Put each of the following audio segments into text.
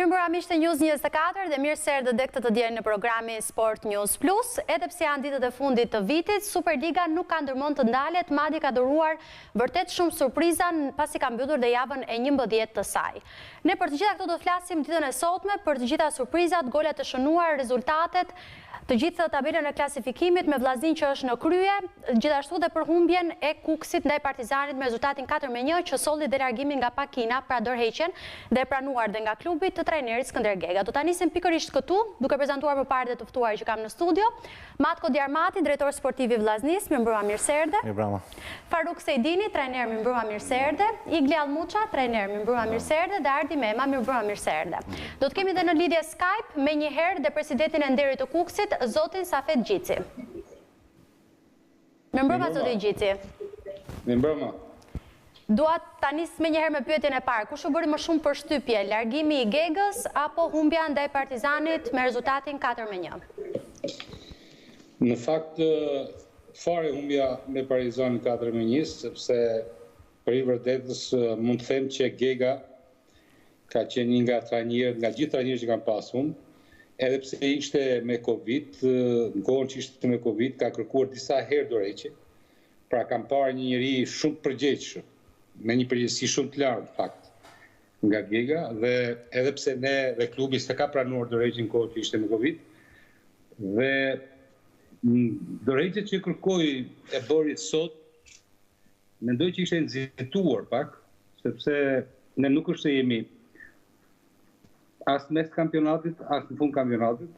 Mirëmbrëma miq të News 24 dhe mirë se erdhët dhe këtë të diel në programin Sport News Plus. Edhe pse janë ditët e fundit të vitit, Superliga nuk ka ndërmend të ndalet, madje ka dhuruar vërtet shumë surpriza pasi ka mbyllur dhe javën e 11 të saj. Ne për të gjitha këto do të flasim ditën e sotme, për të gjitha surprizat, golat e shënuar, rezultatet, të gjithë tabelën e klasifikimit me Vllazninë që është në krye, gjithashtu dhe për humbjen e Kukësit ndaj Partizanit me rezultatin 4-1 që solli dhe largimin nga pankina, pra dorëheqjen dhe e pranuar dhe nga klubi të trajnerit Skënder Gega. Do ta nisim pikërisht këtu, duke prezantuar më parë dhe të ftuarit që kam në studio. Matko Diarmati, drejtor sportiv i Vllaznisë, mirëmbrëma, mirë se erdhe. Mirëmbrëma. Faruk Sejdini, trajner, mirëmbrëma, mirë se erdhe. Igli Allmuça, trajner, mirëmbrëma, mirë se erdhe dhe Ardi Mema, mirëmbrëma, mirë se erdhe. Do të kemi dhe në lidhje Skype menjëherë dhe presidentin e nderit të Kukësit, zotin Safet Gjici. Mirëmbrëma, zoti Gjici. Mirëmbrëma. Dua ta nis menjëherë me pyetjen e parë. Kush ju bëri më shumë përshtypje, largimi i Gegës apo humbja ndaj Partizanit me rezultatin 4-1? Në fakt, fare humbja me Partizanin 4-1, sepse për hir vërtetës mund të them që Gega ka qenë një nga trajnerët, nga gjithë trajnerët që kam pas unë, edhe pse ishte me Covid, në kohën që ishte me Covid, ka kërkuar disa herë dorëheqje. Pra kam parë një njeri shumë të përgjegjshëm, me një përgjegjësi shumë të lartë në fakt nga Gega dhe edhe pse ne dhe klubi s'e ka pranuar dorëheqjen në kohën që ishte me Covid dhe dorëheqja që kërkoi e bëri sot mendoj që ishte nxituar pak, sepse ne nuk është se jemi as mes kampionatit, as në fund kampionatit,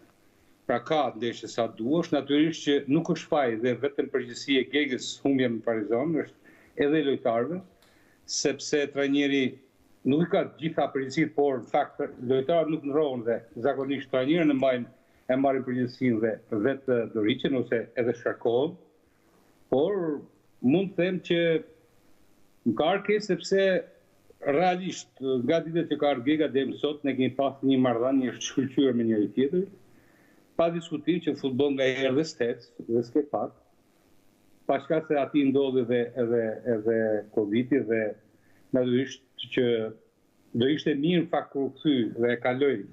pra ka ndeshje sa duash, natyrisht që nuk është faj dhe vetëm përgjegjësi e Gegës humbja me Partizan, është edhe e lojtarëve, sepse trajneri nuk i ka të gjitha përgjegjësitë, por në fakt lojtarët nuk ndrohen dhe zakonisht trajnerën e mbajnë e marrin përgjegjësinë dhe vetë dorëhiqen ose edhe shkarkohen. Por mund të them që më ka ardhur keq sepse realisht nga ditët që ka ardhur Gega deri më sot ne kemi pasur një marrëdhënie të shkëlqyer me njëri tjetrin. Pa diskutim që futboll nganjëherë dhe s'tec dhe s'ke fat. Paçka se atij ndodhi dhe edhe edhe Covidi dhe natyrisht që Do ishte mirë në fakt kur u kthy dhe e kaloi,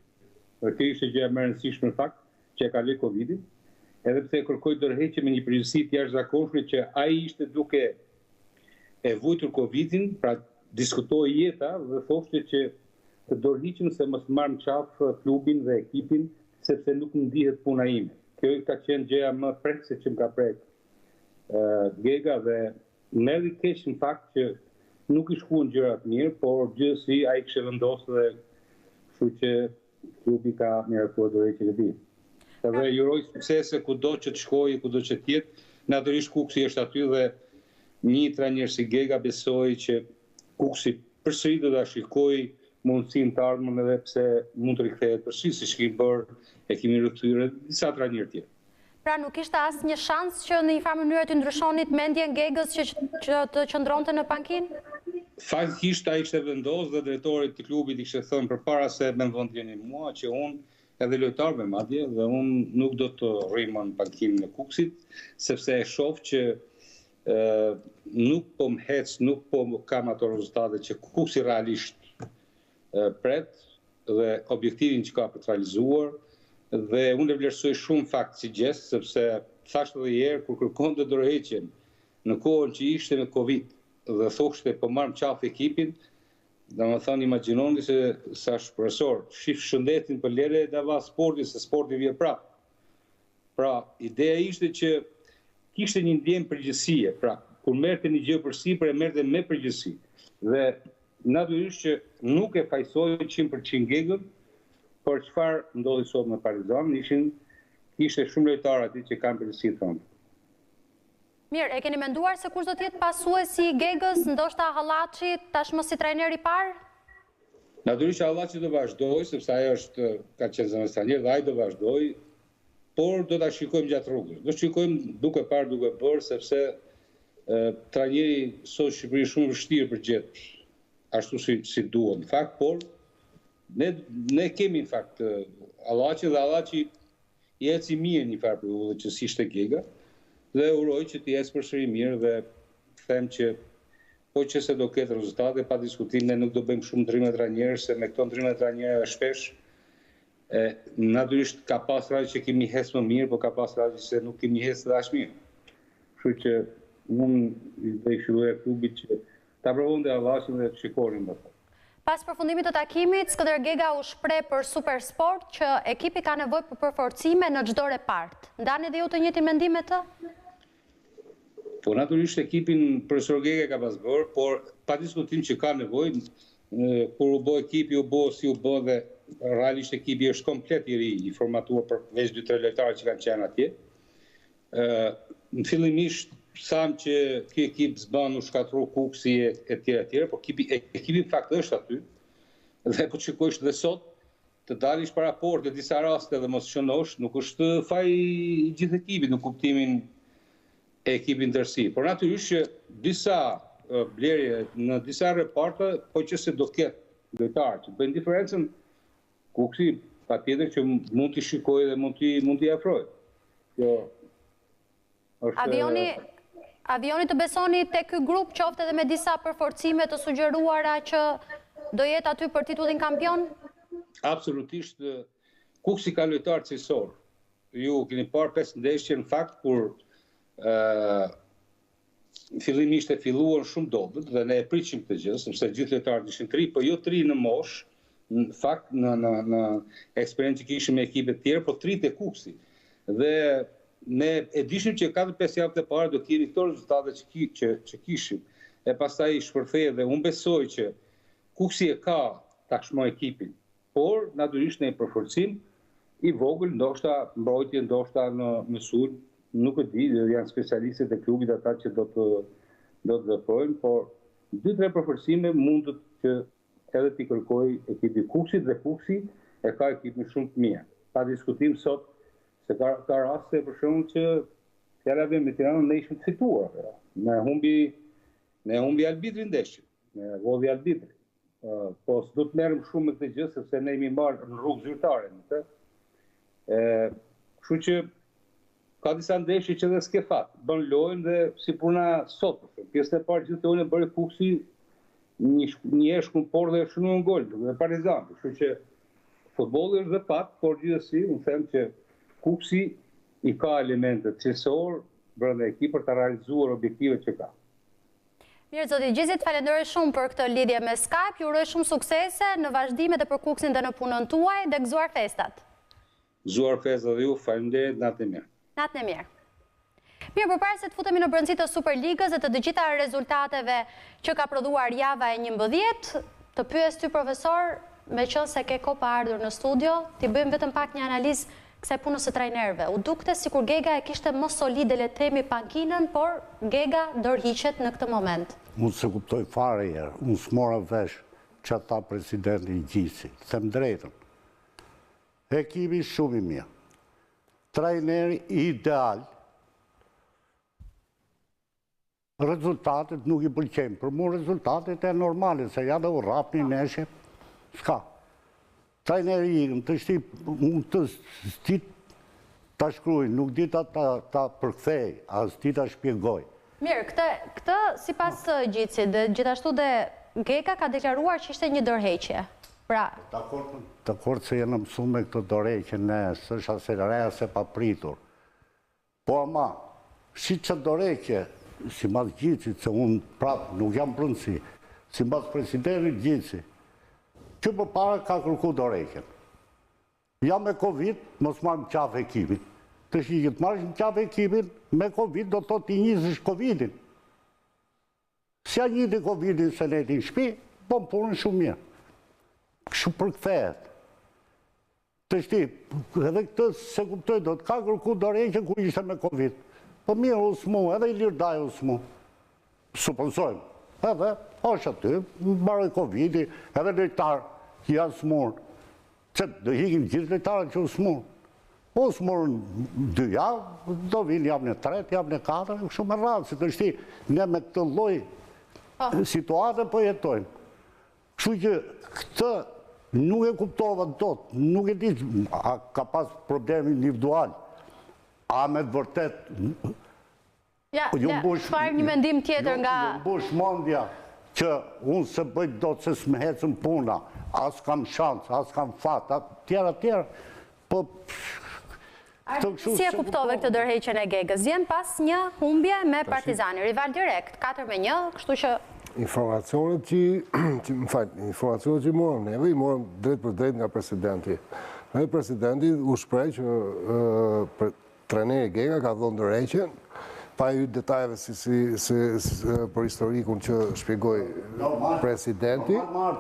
dhe kjo ishte gjëja më e rëndësishme në fakt, që e kaloi Covidin, edhe pse e kërkoi dorëheqje me një përgjegjësi të jashtëzakonshme që ai ishte duke e vujtur Covidin, pra diskutohej jeta dhe thoshte që të dorëhiqem se mos marr në qafë klubin dhe ekipin sepse nuk më ndihet puna ime. Kjo ka qenë gjëja më prekëse që më ka prek Gega dhe Më erdhi keq në fakt që nuk i shkuan gjërat mirë, por gjithsesi ai kishte vendosur dhe kështu që klubi ka miratuar dorëheqjen e tij. Dhe i uroj suksese kudo që të shkojë, kudo që të jetë. Natyrisht Kukësi është aty dhe një trajner si Gega besoj që Kukësi përsëri do ta shikojë mundësinë të ardhmen edhe pse mund të rikthehet përsëri siç kemi bërë, e kemi rikthyer edhe disa trajnerë tjerë. Pra nuk ishte asnjë shans që në një farë mënyre t'i ndryshonit mendjen Gegës që që të qëndronte në pankinë? Faktikisht ai kishte vendosur dhe drejtorit të klubit i kishte thënë përpara se me më vënë mua që unë edhe lojtarëve madje dhe unë nuk do të rri më në pankinën e Kukësit, sepse e shoh që ë nuk po më hec, nuk po kam ato rezultate që Kukësi realisht pret dhe objektivin që ka për të realizuar dhe unë e vlerësoj shumë fakt si gjest sepse thashë edhe një herë kur kërkonte dorëheqjen në kohën që ishte me Covid dhe thoshte po marr në qafë ekipin, domethënë imagjinoni se sa është profesor, shif shëndetin për lere dava sportin se sporti vjen prapë. Pra, ideja ishte që kishte një ndjenjë përgjegjësie, pra kur merrte një gjë përsipër e merrte me përgjegjësi. Dhe natyrisht që nuk e fajësoj 100% Gegën për çfarë ndodhi sot me Partizanin, ishin kishte shumë lojtarë aty që kanë përgjegjësi të rëndë. Mirë, e keni menduar se kush do të jetë pasuesi i Gegës, ndoshta Hallaçi, tashmë si trajner i parë? Natyrisht që Hallaçi do vazhdojë, sepse ai është ka qenë zëvendëstrajner dhe ai do vazhdojë, por do ta shikojmë gjatë rrugës. Do shikojmë duke parë, duke bërë, sepse trajneri sot në Shqipëri është shumë vështirë për gjetë ashtu si si duhet në fakt, por ne ne kemi në fakt Hallaçin dhe Hallaçi i eci mirë një farë periudhe që s'ishte Gega dhe uroj që t'i ecë përsëri mirë dhe them që po që se do ketë rezultate, pa diskutim ne nuk do bëjmë shumë ndërrime trajnerësh, se me këto ndërrime trajnerëve shpesh E, natyrisht ka pas raste që kemi hec më mirë, po ka pas raste që nuk kemi hec edhe aq mirë. Kështu që unë do i këshilloja klubit që ta provonte Allaqin dhe të shikonim pastaj. Pas përfundimit të takimit, Skënder Gega u shpreh për Supersport që ekipi ka nevojë për përforcime në çdo repart. Ndani dhe ju të njëjtin mendim me të? Po natyrisht ekipin profesor Gega e ka pas bërë, por pa diskutim që ka nevojë, kur u bë ekipi u bë si u bë dhe realisht ekipi është komplet i ri, i formatuar përveç 2-3 lojtarë që kanë qenë atje. Ë në fillimisht thamë që ky ekip s'bën u shkatërru Kukësi e e tjera e tjera, por ekipi ekipi në fakt është aty. Dhe po të shikosh dhe sot të dalish para porte disa raste dhe mos shënosh, nuk është faj i gjithë ekipit në kuptimin e ekipit në tërësi. Por natyrisht që disa blerje në disa reparte, po që se do ketë lojtarë që bëjnë diferencën, Kukësi patjetër që mund t'i shikojë dhe mund t'i mund t'i afrojë. Kjo është A vijoni a vijoni të besoni te ky grup qoftë edhe me disa përforcime të sugjeruara që do jetë aty për titullin kampion? Absolutisht Kukësi ka lojtarë cilësorë. Ju keni parë pesë ndeshje në fakt kur ë fillimisht e filluan shumë dobët dhe ne e pritshim këtë gjë, sepse gjithë lojtarët ishin të ri, po jo të ri në moshë, në fakt në në në eksperiencë që kishim me ekipe të tjera, po të ri te Kukësi. Dhe ne e dishim që 4-5 javët e para do kemi këto rezultate që ki, që që kishim. E pastaj shpërthej dhe unë besoj që Kukësi e ka tashmë ekipin, por natyrisht në një përforcim i vogël, ndoshta mbrojtje, ndoshta në në sulm, nuk e di, janë specialistët e klubit ata që do të do të veprojnë, por dy tre përforcime mund të që edhe t'i kërkojë ekipi i Kukësit dhe Kukësi e ka ekipin shumë të mirë. Pa diskutim sot se ka ka raste për shembull që fjala vjen me Tiranën ne ishim të fituar apo. Na humbi na humbi arbitri ndeshjen, na vodhi arbitri. Po s'do të merrem shumë me këtë gjë sepse ne jemi marrë në rrugë zyrtare me të. Ë, kështu që ka disa ndeshje që dhe s'ke fat, bën lojën dhe si puna sot, për shembull, pjesën e parë gjithë lojën e bëri Kukësi një një herë shkun por dhe shënuan gol dhe Partizani, kështu që futbolli është dhe fat, por gjithsesi unë them që Kukësi i ka elementët cilësorë brenda ekipit për të realizuar objektivat që ka. Mirë, zoti Gjici, të falenderoj shumë për këtë lidhje me Skype, ju uroj shumë suksese në vazhdim edhe për Kukësin dhe në punën tuaj dhe gëzuar festat. Gëzuar festat dhe ju, faleminderit, natën e mirë. Natën e mirë. Mirë, përpara se të futemi në brendësi të Superligës dhe të të gjitha rezultateve që ka prodhuar java e 11, të pyes ty profesor, meqenëse ke kohë pa ardhur në studio, t'i bëjmë vetëm pak një analizë kësaj punës së trajnerëve. U dukte sikur Gega e kishte më solide le të themi pankinën, por Gega dorëhiqet në këtë moment. Unë s'e kuptoj fare Jeri, unë s'mora vesh ça tha presidenti Gjici, të them drejtën. Ekipi shumë i mirë. Trajneri ideal. Rezultatet nuk i pëlqejnë. Për mu rezultatet janë normale, se ja dhe u rrap një ndeshje, s'ka. Trajneri ikën, tashti, unë këtë s'di ta shkruaj, nuk di ta ta përkthej, as di ta shpjegoj. Mirë, këtë, këtë sipas Gjicit dhe gjithashtu dhe Gega ka deklaruar që ishte një dorëheqje. Pra. Dakord, dakord se jena mësu me këto dorëheqje ne, s'është as e re as e papritur. Po ama, si që dorëheqje, simbas Gjicit, se unë prapë nuk jam brendësi, simbas presidentit Gjici, që përpara ka kërku dorëheqjen. Jam me Covid, mos marr në qafë ekipin. Tashi që të marrësh në qafë ekipin, me Covid do të thotë t'i njësësh Covidin. S'ia njiti Covidin se nejti në shpi, bon punën shumë mirë. Kështu përkthehet. Tashti, edhe këtë s'e kuptoj dot, ka kërku dorëheqjen kur ishte me Covid. Po mirë, u smu, edhe Ilir Daja u smu. Supozojmë. Edhe, është aty, mbaroi Covidi, edhe lojtarë që janë smurë. Që do ikin gjithë lojtarët që u smurë. Po u smurën dy javë, do vinë javën e tretë, javën e katërt, kështu me radhë, se tashti ne me këtë lloj po. situate po jetojmë. Kështu që këtë nuk e kuptova dot, nuk e di a ka pas problem individual, a me të vërtetë Ja, ja, çfarë një mendim tjetër nga... Ju mbush mendja që unë s'e bëj dot se s'më ecën puna, as kam shans, as kam fat, a tjera tjera, po këtë kështu Si e kuptove këtë dorëheqjen e Gegës? Vjen pas një humbje me Partizanin, rival direkt, 4 me 1, kështu që Informacionet që, që më fal, informacionet që morëm neve, i morëm drejtpërdrejt nga presidenti. Dhe presidenti u shpreh që për trajneri Gega ka dhënë dorëheqjen, pa i hyrë detajeve si, si, si, si për historikun që shpjegoi presidenti. Normal,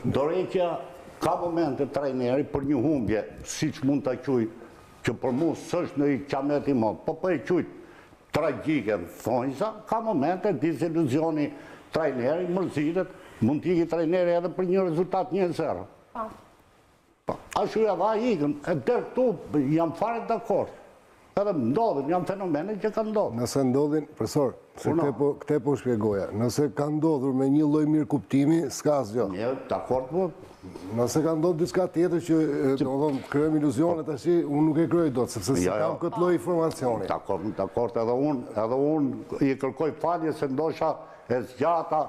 dorëheqja ka momente trajneri për një humbje, siç mund ta quaj, që për mua s'është ndonjë qamet i madh, po po e quaj tragjike në thonjza, ka momente diziluzioni trajneri, mërzitet, mund të iki trajneri edhe për një rezultat 1-0. Po. Po, ashtu ja dha ikën, e deri këtu jam fare dakord. Edhe ndodhin, janë fenomene që kanë ndodhur. Nëse ndodhin, profesor, se këtë po, këtë po shpjegoja, nëse ka ndodhur me një lloj mirëkuptimi, s'ka asgjë. Mirë, dakord po. Nëse ka ndodhur diçka tjetër që, domethënë, krijojmë iluzione tash, unë nuk e krijoj dot, sepse s'e kam këtë lloj informacioni. Dakord, dakord, edhe unë, edhe unë i kërkoj falje se ndoshta e zgjata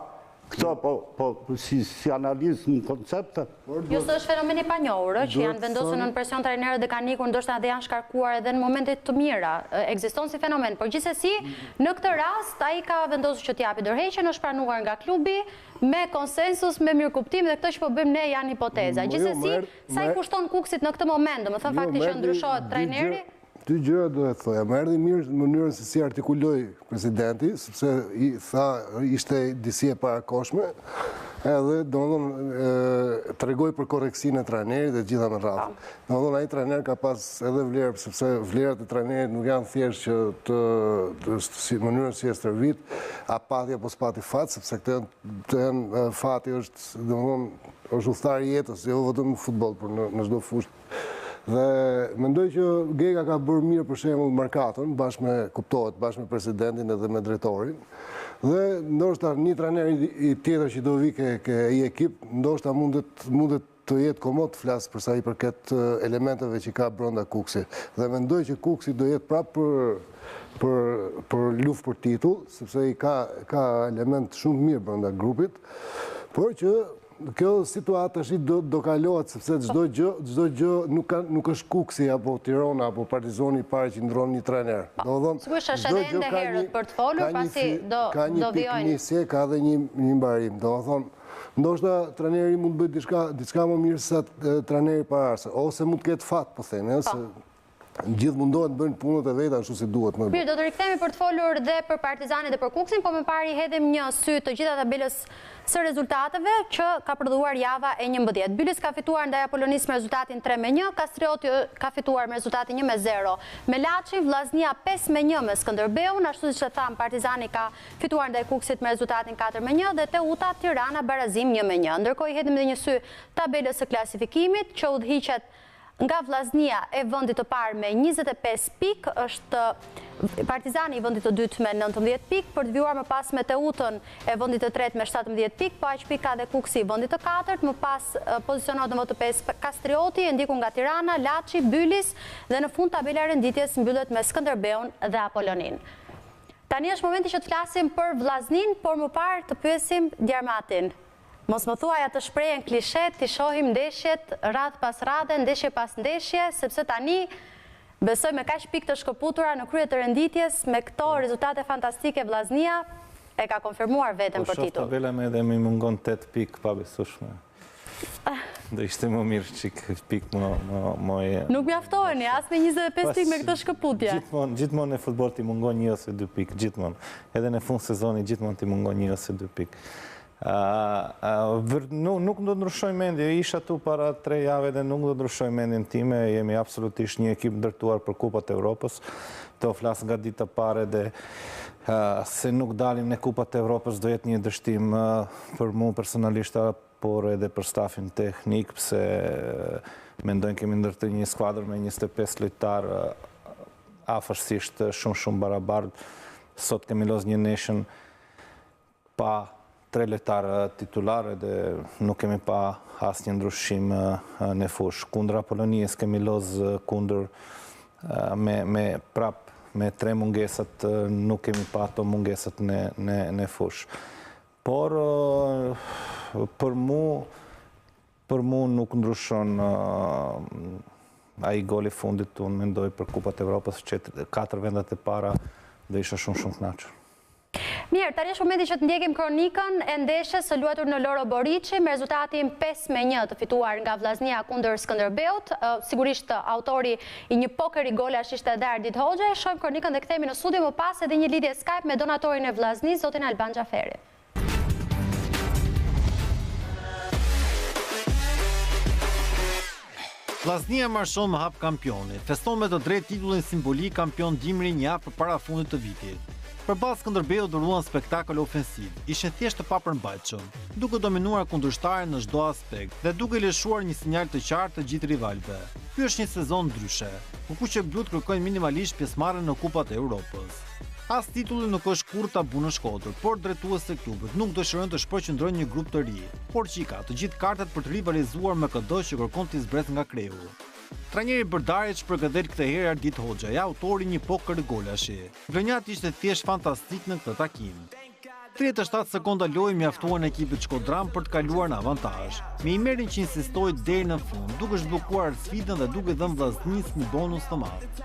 Këtë po, po, si, si analizë në koncepte. Jo se është fenomen i panjohur, ë, që janë vendosur nën presion trajnerët dhe kanë ikur, ndoshta edhe janë shkarkuar edhe në momente të mira. Ekziston si fenomen, por gjithsesi në këtë rast ai ka vendosur që të japi dorëheqjen, është pranuar nga klubi me konsensus, me mirëkuptim dhe këto që po bëjmë ne janë hipoteza. Jo, gjithsesi, sa i kushton Kukësit në këtë moment, domethënë jo, fakti që ndryshohet trajneri? Dy gjëra do të thoja. Më erdhi mirë në mënyrën se si artikuloi presidenti, sepse i tha ishte disi e parakohshme, edhe domethënë tregoi për korrektësinë e trajnerit dhe gjitha me radhë. Domethënë ai trajner ka pas edhe vlerë, sepse vlerat e trajnerit nuk janë thjesht që të, të si mënyrën si e stërvit, a pati apo s'pati fat, sepse këtë të janë fati është domethënë është udhëtar i jetës, jo vetëm në futboll, por në në çdo fushë Dhe mendoj që Gega ka bërë mirë për shembull merkaton, bashkë me kuptohet, bashkë me presidentin edhe me drejtorin. Dhe ndoshta një trajner i tjetër që do vi ke, ke ai ekip, ndoshta mundet mundet të jetë komod të flasë për sa i përket elementeve që ka brenda Kukësi. Dhe mendoj që Kukësi do jetë prapë për për për luftë për titull, sepse i ka ka element shumë të mirë brenda grupit, por që Kjo situatë tashi do do kalohet sepse çdo gjë, çdo gjë nuk ka nuk është Kukësi apo Tirona apo Partizani i parë që ndron një trajner. Po, Domethënë, sigurisht është edhe ende herët për të folur, pasi do ka një do vijojnë. Pikënisje, ka edhe një një mbarim. Domethënë, ndoshta trajneri mund të bëjë diçka diçka më mirë se sa trajneri paraardhës, ose mund të ketë fat, po themi, ëh, se Gjithë mundohen të bëjnë punët e veta ashtu si duhet me bërë. Mirë, do të rikthehemi për të folur dhe për Partizanin dhe për Kukësin, po më parë i hedhim një sy të gjitha tabelës së rezultateve që ka prodhuar java e 11. Bylis ka fituar ndaj Apolonisë me rezultatin 3 me 1, Kastrioti ka fituar me rezultatin 1 me 0 me Laçin, Vllaznia 5 me 1 me Skënderbeun, ashtu siç e thamë Partizani ka fituar ndaj Kukësit me rezultatin 4 me 1 dhe Teuta Tirana barazim 1 me 1. Ndërkohë i hedhim dhe një sy tabelës së klasifikimit që udhëhiqet Nga Vllaznia e vendit të parë me 25 pikë, është Partizani i vendit të dytë me 19 pikë, për të vijuar më pas me Teutën e vendit të tretë me 17 pikë, po aq pikë ka dhe Kukësi i vendit të katërt, më pas pozicionohet në vend të pestë Kastrioti, e ndjekur nga Tirana, Laçi, Bylis dhe në fund tabela e renditjes mbyllet me Skënderbeun dhe Apoloninë. Tani është momenti që të flasim për Vllazninë, por më parë të pyesim Djarmatin. Mos më thuaj atë shprehjen klishe, t'i shohim ndeshjet radhë pas radhe, ndeshje pas ndeshje, sepse tani besoj me kaq pikë të shkëputura në krye të renditjes, me këto rezultate fantastike Vllaznia e ka konfirmuar veten për titull. Po shoh tabelën edhe m'i mungon 8 pikë pabesueshme. Do ishte më mirë çik pikë më më më e. Nuk mjaftoheni as me 25 pikë me këtë shkëputje. Gjithmonë, gjithmonë në futboll t'i mungon një ose dy pikë, gjithmonë. Edhe në fund sezoni gjithmonë t'i mungon një ose dy pikë. Nuk do ndryshoj mendje, isha tu para tre jave dhe nuk do ndryshoj mendjen time, jemi absolutisht një ekip ndërtuar për Kupat e Evropës, të flas nga dita pare dhe se nuk dalim në Kupat e Evropës do jetë një dështim për mu personalisht, por edhe për stafin teknik, pse mendojnë kemi ndërtu një skuadër me 25 lojtarë afërsisht shumë shumë barabartë, sot kemi loz një ndeshjen pa tre lojtarë titularë dhe nuk kemi pa asnjë ndryshim në fushë. Kundër Apolonisë kemi loz kundër me, me prap me tre mungesat nuk kemi pa ato mungesat në, në, në fushë. Por për mu për mu nuk ndryshon ai goli i fundit, unë mendoj për Kupat e Evropës që katër vendet e para do isha shumë shumë kënaqur. Mirë, tani është momenti që të ndjekim kronikën e ndeshjes së luajtur në Loro Boriçi me rezultatin 5-1 të fituar nga Vllaznia kundër Skënderbeut. Sigurisht autori i një pokeri golash ishte edhe Ardit Hoxhaj. Shohim kronikën dhe kthehemi në studio më pas edhe një lidhje Skype me donatorin e Vllaznisë, zotin Alban Xhaferi. Vllaznia marshon me hap kampioni, feston me të drejtë titullin simbolik kampion dimri një javë përpara fundit të vitit. Përballë Skënderbeut dhuruan spektakël ofensiv, ishin thjesht të papërmbajtshëm, duke dominuar kundërshtarin në çdo aspekt dhe duke lëshuar një sinjal të qartë të gjithë rivalëve. Ky është një sezon ndryshe, ku kuqeblutë kërkojnë minimalisht pjesëmarrjen në Kupat e Europës. As titulli nuk është kurrë tabu në Shkodër, por drejtuesit e klubit nuk dëshirojnë të shpërqendrojnë një grup të ri, por që i ka të gjithë kartat për të rivalizuar me këdo që kërkon t'i zbresë nga kreu. Trajneri Brdariç përkëdhel këtë herë Ardit Hoxhaj, autori i një poker golashi. Vlonjati ishte thjesht fantastik në këtë takim. 37 sekonda lojë mjaftuan ekipit shkodran për të kaluar në avantazh, me Imerin që insistoi deri në fund, duke zhbllokuar sfidën dhe duke dhënë Vllaznisë një bonus të madh.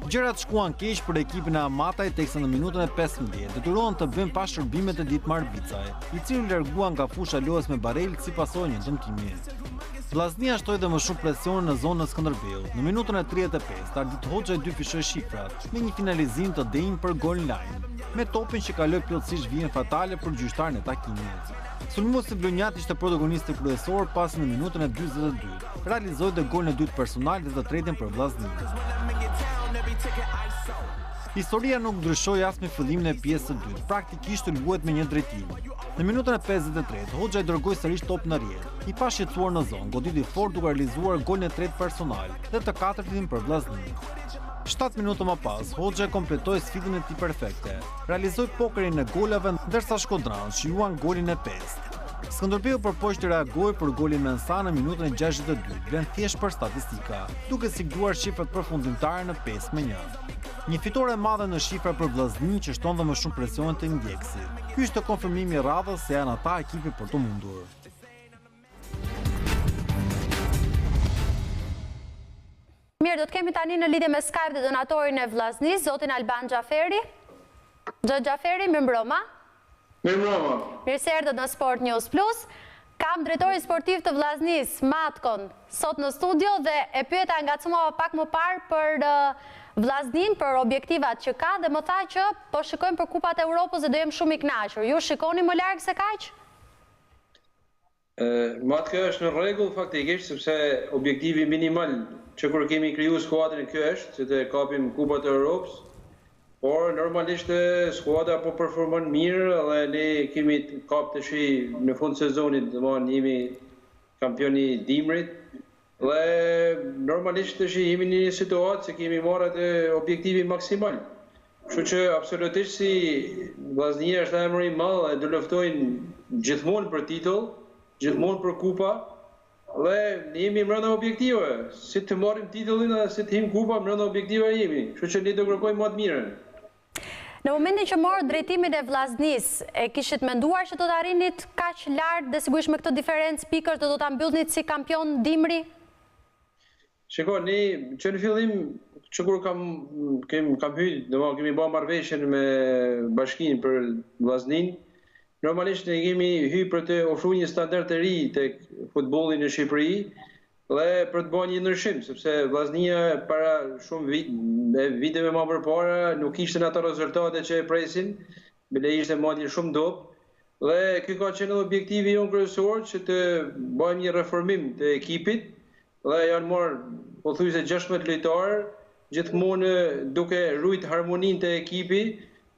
Gjërat shkuan keq për ekipin e Amatajt teksa në minutën e 15 detyrohen të bëjnë pa shërbimet e Ditmar Bicaj, i cili u largua nga fusha e lojës me barelë si pasojë e një dëmtimi. Vllaznia shtoi dhe më shumë presionin në zonën e Skënderbeut. Në minutën e 35, Ardit Hoxhaj dyfishoi shifrat me një finalizim të denjë për goal line. me topin që kaloi plotësisht vijën fatale për gjyqtarin e takimit. Sulmuesi vlonjat ishte protagonisti kryesor pasi në minutën e 42 realizoi dhe golin e dytë personal dhe të tretin për Vllazninë. Historia nuk ndryshoi as me fillimin e pjesës së dytë, praktikisht u luajt me një drejtim. Në minutën e 53, Hoxhaj dërgoi sërish top në rrjetë. I pashqetësuar në zonë, goditi fort duke realizuar golin e tretë personal dhe të katërtin për Vllazninë. 7 minuta më pas, Hoxhaj kompletoi sfidën e tij perfekte. Realizoi pokerin e golave, ndërsa shkodranët shijuan golin e pestë. Skënderbeu u përpoq të reagojë por goli i Mensah në minutën e 62, vlen thjesht për statistika, duke siguruar shifrat përfundimtare në 5-1. Një fitore e madhe në shifra për Vllazninë që shton dhe më shumë presionin te ndjekësit. Ky ishte konfirmimi i radhës se janë ata ekipi për t'u mundur. Mirë, do të kemi tani në lidhje me Skype dhe donatorin e Vllaznisë, zotin Alban Xhaferi. Zot Xhaferi, mirëmbrëma. Mirëmbrëma. Mirë se erdhët në Sport News Plus. Kam drejtorin sportiv të Vllaznisë, Matkon, sot në studio dhe e pyeta ngacmova pak më parë për Vllazninë, për objektivat që ka dhe më tha që po shikojmë për Kupat e Europës dhe do jem shumë i kënaqur. Ju shikoni më larg se kaq? Matka është në rregull faktikisht sepse objektivi minimal që kur kemi kriju skuadrën ky është që të kapim Kupat e Europës, por normalisht skuadra po performon mirë dhe ne kemi kap tashi në fund të sezonit, domethënë jemi kampion i dimrit dhe normalisht tashi jemi në një situatë që kemi marrë atë objektivin maksimal. Kështu që absolutisht si Vllaznia është emër i madh dhe do luftojnë gjithmonë për titull, gjithmonë për kupa dhe ne jemi mbrenda objektivave, si të marrim titullin dhe si të him kupa mbrenda objektivave jemi, kështu që ne do kërkojmë më të mirën. Në momentin që morët drejtimin e Vllaznisë, e kishit menduar që do të arrinit kaq lart dhe sigurisht me këtë diferencë pikësh do do ta mbyllnit si kampion dimri? Shiko, ne që në fillim, që kur kam kem kam hy, domethënë kemi bërë marrëveshjen me bashkinë për Vllazninë, normalisht ne kemi hy për të ofruar një standard të ri tek futbolli në Shqipëri dhe për të bërë një ndryshim, sepse Vllaznia para shumë vit, e viteve më përpara nuk ishte në ato rezultate që e presin, bile ishte madje shumë dobët. Dhe ky ka qenë edhe objektivi jonë kryesor që të bëjmë një reformim të ekipit, Dhe janë marrë pothuajse 16 lojtarë, gjithmonë duke rujt harmoninë te ekipi,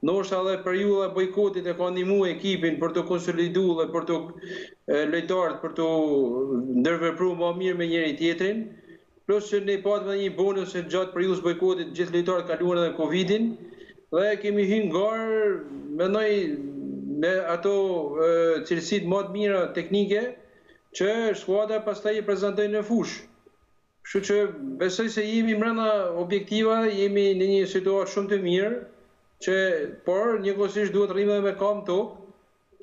ndoshta edhe periudha e bojkotit e ka ndihmu ekipin për t'u konsolidu dhe për të lojtarët për të ndërvepru më mirë me njëri tjetrin. Plus që ne patëm edhe një bonus që gjatë periudhës bojkotit gjithë lojtarët kaluan edhe Covidin dhe kemi hyrë në garë, mendoj me ato cilësitë më të mira teknike që skuadra pastaj i prezantoi në fushë. Kështu që besoj se jemi mbrenda objektivave, jemi në një situatë shumë të mirë, që por njëkohësisht duhet rrimë edhe me kamë në tokë.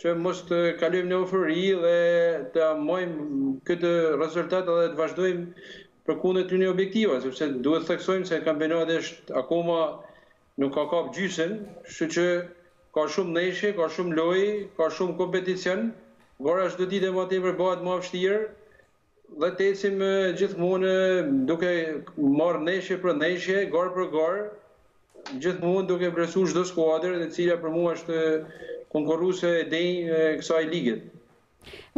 që mos të kalojmë në eufori dhe të mbajmë këtë rezultat edhe të vazhdojmë përkundër këtyre objektiva, sepse duhet të theksojmë se kampionati është akoma nuk ka kap gjysën, kështu që ka shumë ndeshje, ka shumë lojë, ka shumë kompeticion, gara çdo ditë e më tepër bëhet më e vështirë dhe të ecim gjithmonë duke marrë ndeshje për ndeshje, garë për garë, gjithmonë duke vlerësuar çdo skuadër, e cila për mua është konkurruese e denjë e kësaj lige.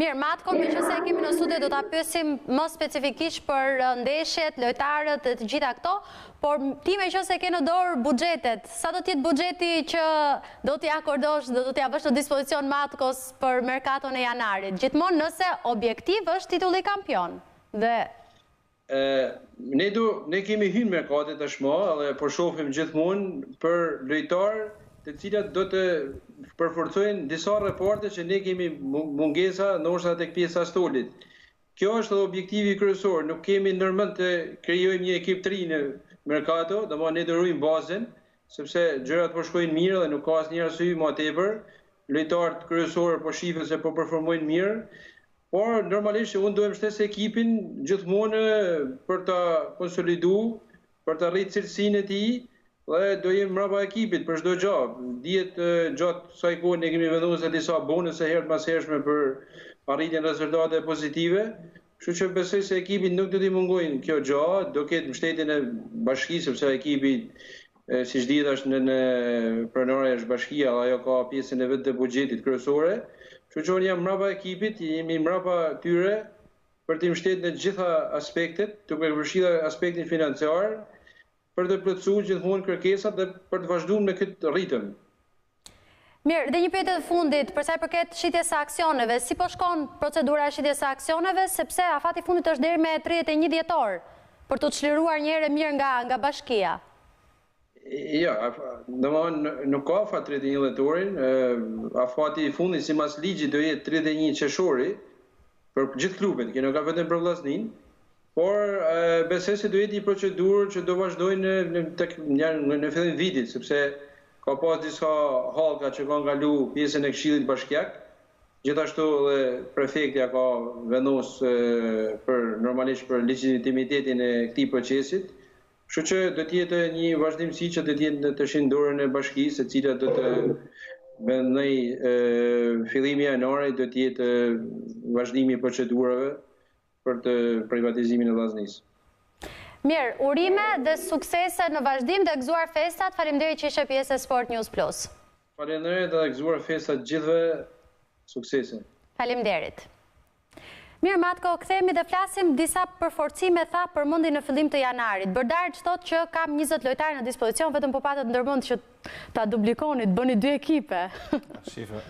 Mirë, Matko, meqenëse e kemi në studio, do ta pyesim më specifikisht për ndeshjet, lojtarët e të gjitha këto, por ti meqenëse ke në dorë buxhetet, sa do të jetë buxheti që do t'i akordosh dhe do t'ia vësh në dispozicion Matkos për merkaton e janarit, gjithmonë nëse objektiv është titulli kampion dhe Ne do ne kemi hyrë në merkato tashmë dhe po shohim gjithmonë për lojtarë të cilat do të përforcojnë disa reparte që ne kemi mungesa ndoshta tek pjesa e stolit. Kjo është edhe objektivi kryesor, nuk kemi ndërmend të krijojmë një ekip të ri në merkato, domethënë ne do ruajmë bazën, sepse gjërat po shkojnë mirë dhe nuk ka asnjë arsye më tepër. Lojtarët kryesorë po shihen se po performojnë mirë, Por normalisht unë do e mbështes ekipin gjithmonë për ta konsolidu, për ta rritë cilësinë e tij dhe do jem mbrapa ekipit për çdo gjë. Dihet gjatë kësaj kohe ne kemi vendosur disa bonuse herë të mashershme për arritjen e rezultateve pozitive. Kështu që besoj se ekipit nuk do t'i mungojnë kjo gjë, do ketë mbështetjen e bashkisë sepse ekipi Siç dihet është në në pronare është bashkia dhe ajo ka pjesën e vet të buxhetit kryesore. Kështu që unë jam mbrapa ekipit, jemi mbrapa tyre për t'i mbështetur në të gjitha aspektet, duke përfshirë aspektin financiar, për të plotësuar gjithmonë kërkesat dhe për të vazhduar me këtë ritëm. Mirë, dhe një pyetje të fundit, për sa i përket shitjes së aksioneve, si po shkon procedura e shitjes së aksioneve, sepse afati i fundit është deri me 31 dhjetor për t'u çliruar një herë e mirë nga nga bashkia. Jo, domethënë nuk ka afat 31 dhjetorin, afati i fundit sipas ligjit do jetë 31 qershori për gjithë klubet, kjo nuk ka vetëm për Vllazninë. Por besoj se do jetë një procedurë që do vazhdojë në në tek në, në fillim vitit, sepse ka pas disa hallka që kanë kalu pjesën e Këshillit Bashkiak, gjithashtu edhe prefektja ka vendos për normalisht për legjitimitetin e këtij procesit. Kështu që do të jetë një vazhdimësi që do të jetë të në dorën e bashkisë, e cila do të mendoj fillimi i janarit do të jetë vazhdimi i procedurave për të privatizimin e Vllaznisë. Mirë, urime dhe suksese në vazhdim dhe gëzuar festat, faleminderit që ishe pjesë e Sport News Plus. Faleminderit dhe gëzuar festat gjithëve, suksese. Faleminderit. Mirë Matko, kthehemi dhe flasim disa përforcime tha përmendi në fillim të janarit. Brdariç thotë që kam 20 lojtarë në dispozicion, vetëm po patët ndërmend që ta dublikonit, bëni dy ekipe. Shife,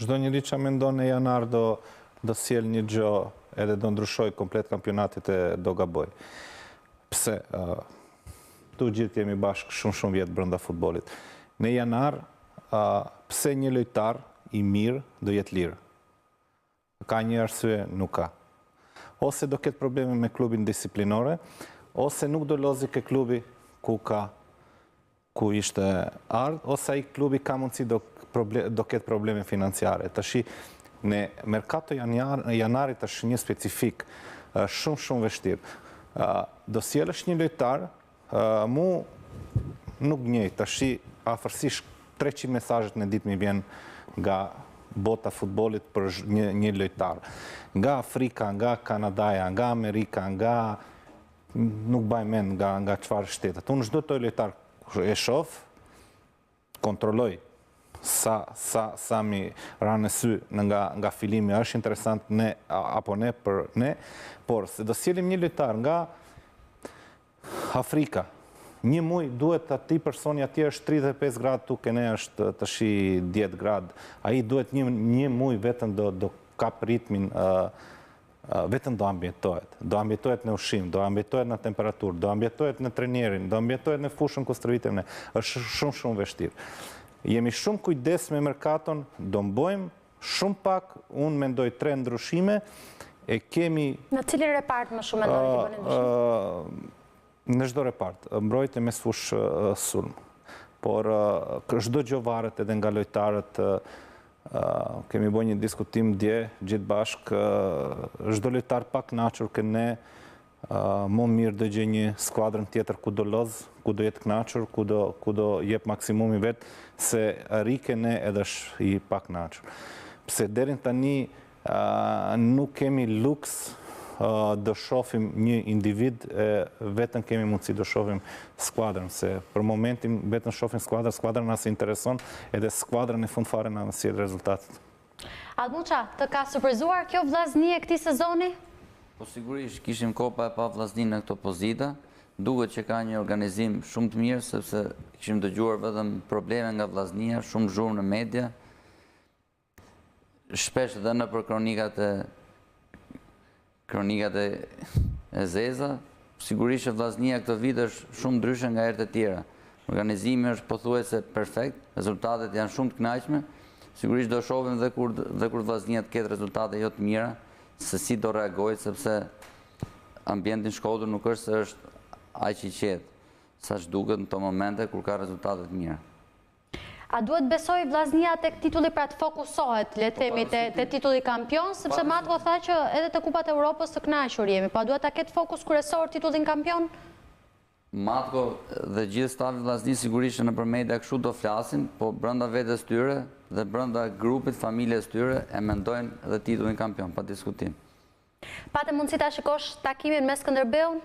Çdo njeri që mendon në janar do do sjell një gjë edhe do ndryshoj komplet kampionatit e do gaboj. Pse? Këtu gjithë jemi bashkë shumë shumë vjet brenda futbollit. Në janar, pse një lojtar i mirë do jetë lirë? Ka një arsye, nuk ka. Ose do ketë probleme me klubin disiplinore, ose nuk do lozi ke klubi ku ka ku ishte ardhë, ose ai klubi ka mundësi do, do ketë probleme financiare. Tashi, në merkato janar, janarit është një specifik, shumë shumë vështirë. Do sjellësh një lojtar, Mu nuk gënjej, tashi afërsisht 300 mesazhet në ditë mi vjen nga bota futbollit për një, një lojtar. Nga Afrika, nga Kanadaja, nga Amerika, nga nuk mbaj mend nga nga çfarë shtetet. Unë çdo të lojtar e shoh, kontrolloj sa sa sa mi ra në sy në nga nga fillimi është interesant ne apo ne për ne, por se do sjellim një lojtar nga Afrika. Një muj duhet atij personi atje është 35 gradë këtu ke ne është tashi 10 gradë. Ai duhet një një muj vetëm do do kap ritmin ë vetëm do ambientohet. Do ambientohet në ushqim, do ambientohet në temperaturë, do ambientohet në trenerin, do ambientohet në fushën ku stërvitem ne. Është shumë shumë vështirë. Jemi shumë kujdes me merkaton, do mbojmë shumë pak, unë mendoj tre ndryshime, e kemi... Në cilin repart më shumë mendoni të bëni ndryshime? Në çdo repart, mbrojtje, mesfushë, sulm. Por çdo gjë varet edhe nga lojtarët. Kemi bo një diskutim dje, gjithë bashkë, çdo lojtar pa kënaqur ke ne, më mirë do gjej një skuadrën tjetër ku do loz, ku do jetë kënaqur, ku do, ku do jep maksimumin vet, se rri ke ne edhe është i pakënaqur. Pse deri tani Nuk kemi luks do shofim një individ, vetëm kemi mundësi do shofim skuadrën, se për momentin vetëm shofim skuadrën, skuadrën na s'intereson, edhe skuadrën në fund fare na sjell rezultatet. Allmuça, të ka surprizuar kjo Vllazni e këtij sezoni? Po sigurisht, kishim kohë pa e pa Vllazninë në këto pozita, duket që ka një organizim shumë të mirë, sepse kishim dëgjuar vetëm probleme nga Vllaznia, shumë zhurmë në media, shpesh dhe nëpër kronikat e kronikat e, e zeza, sigurisht që Vllaznia këtë vit është shumë ndryshe nga herët e tjera. Organizimi është pothuajse perfekt, rezultatet janë shumë të kënaqshme. Sigurisht do shohim dhe kur dhe kur Vllaznia të ketë rezultate jo të mira, se si do reagojë sepse ambienti në Shkodër nuk është se është aq i qetë sa ç'duket në këto momente kur ka rezultate të mira. A duhet të besojë Vllaznia tek titulli pra të fokusohet, le të themi, te te titulli kampion, sepse Matko tha që edhe te Kupat e Europës të kënaqur jemi, po a duhet ta ketë fokus kryesor titullin kampion? Matko dhe gjithë stafi i Vllaznisë sigurisht që nëpër media kështu do flasin, po brenda vetes tyre dhe brenda grupit, familjes tyre e mendojnë edhe titullin kampion, pa diskutim. Pate mundësi ta shikosh takimin me Skënderbeun?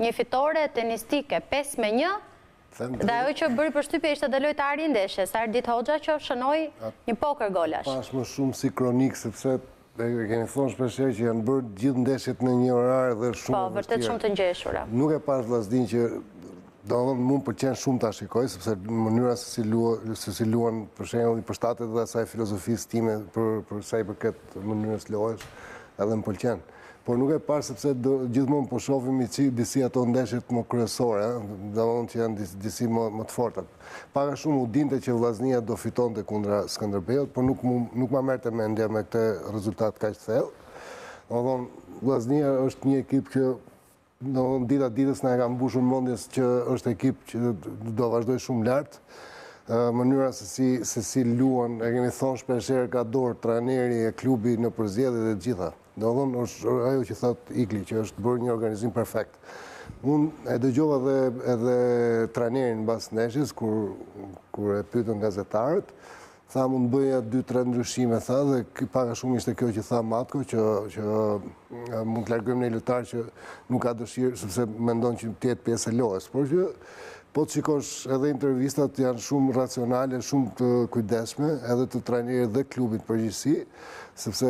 Një fitore tenistike, 5-1, dhe ajo që bëri përshtypje ishte dhe lojtari i ndeshjes, Ardit Hoxha që shënoi një poker golash. Pashë më shumë si kronikë, sepse e kemi thonë shpeshherë që janë bërë gjithë ndeshjet në një orar dhe shumë po, vërtet shumë të ngjeshura. Nuk e pashë Vllazninë që domethënë mu më pëlqen shumë ta shikoj, sepse mënyra se si luan, se si luan për shembull i përshtatet edhe asaj filozofisë time për për sa i përket mënyrës lojës, edhe më pëlqen. Por nuk e pashë sepse do, gjithmonë po shohim i ci, disi ato ndeshjet më kryesore, domethënë që janë disi më, më të forta. Pak a shumë u dinte që Vllaznia do fitonte kundra Skënderbeut, por nuk nuk ma merrte mendja me këtë rezultat kaq të thellë. Domethënë Vllaznia është një ekip që domethënë dita ditës na e ka mbushur mendjen që është ekip që do vazhdojë shumë lart. Mënyra se si se si luan, e kemi thonë shpeshherë ka dorë trajneri e klubi në përzgjedhje dhe të gjitha. Domethënë është ajo që thotë Igli, që është bërë një organizim perfekt. Unë e dëgjova dhe edhe trajnerin mbas ndeshjes kur kur e pyetën gazetarët, tha mund të bëja 2-3 ndryshime, tha, dhe pak a shumë ishte kjo që tha Matko, që, që mund të largojmë një lojtar që nuk ka dëshirë, sepse mendon që të jetë pjesë e lojës. Por që po të shikosh edhe intervistat janë shumë racionale, shumë të kujdesshme, edhe të trajnerit dhe klubit përgjithësi, sepse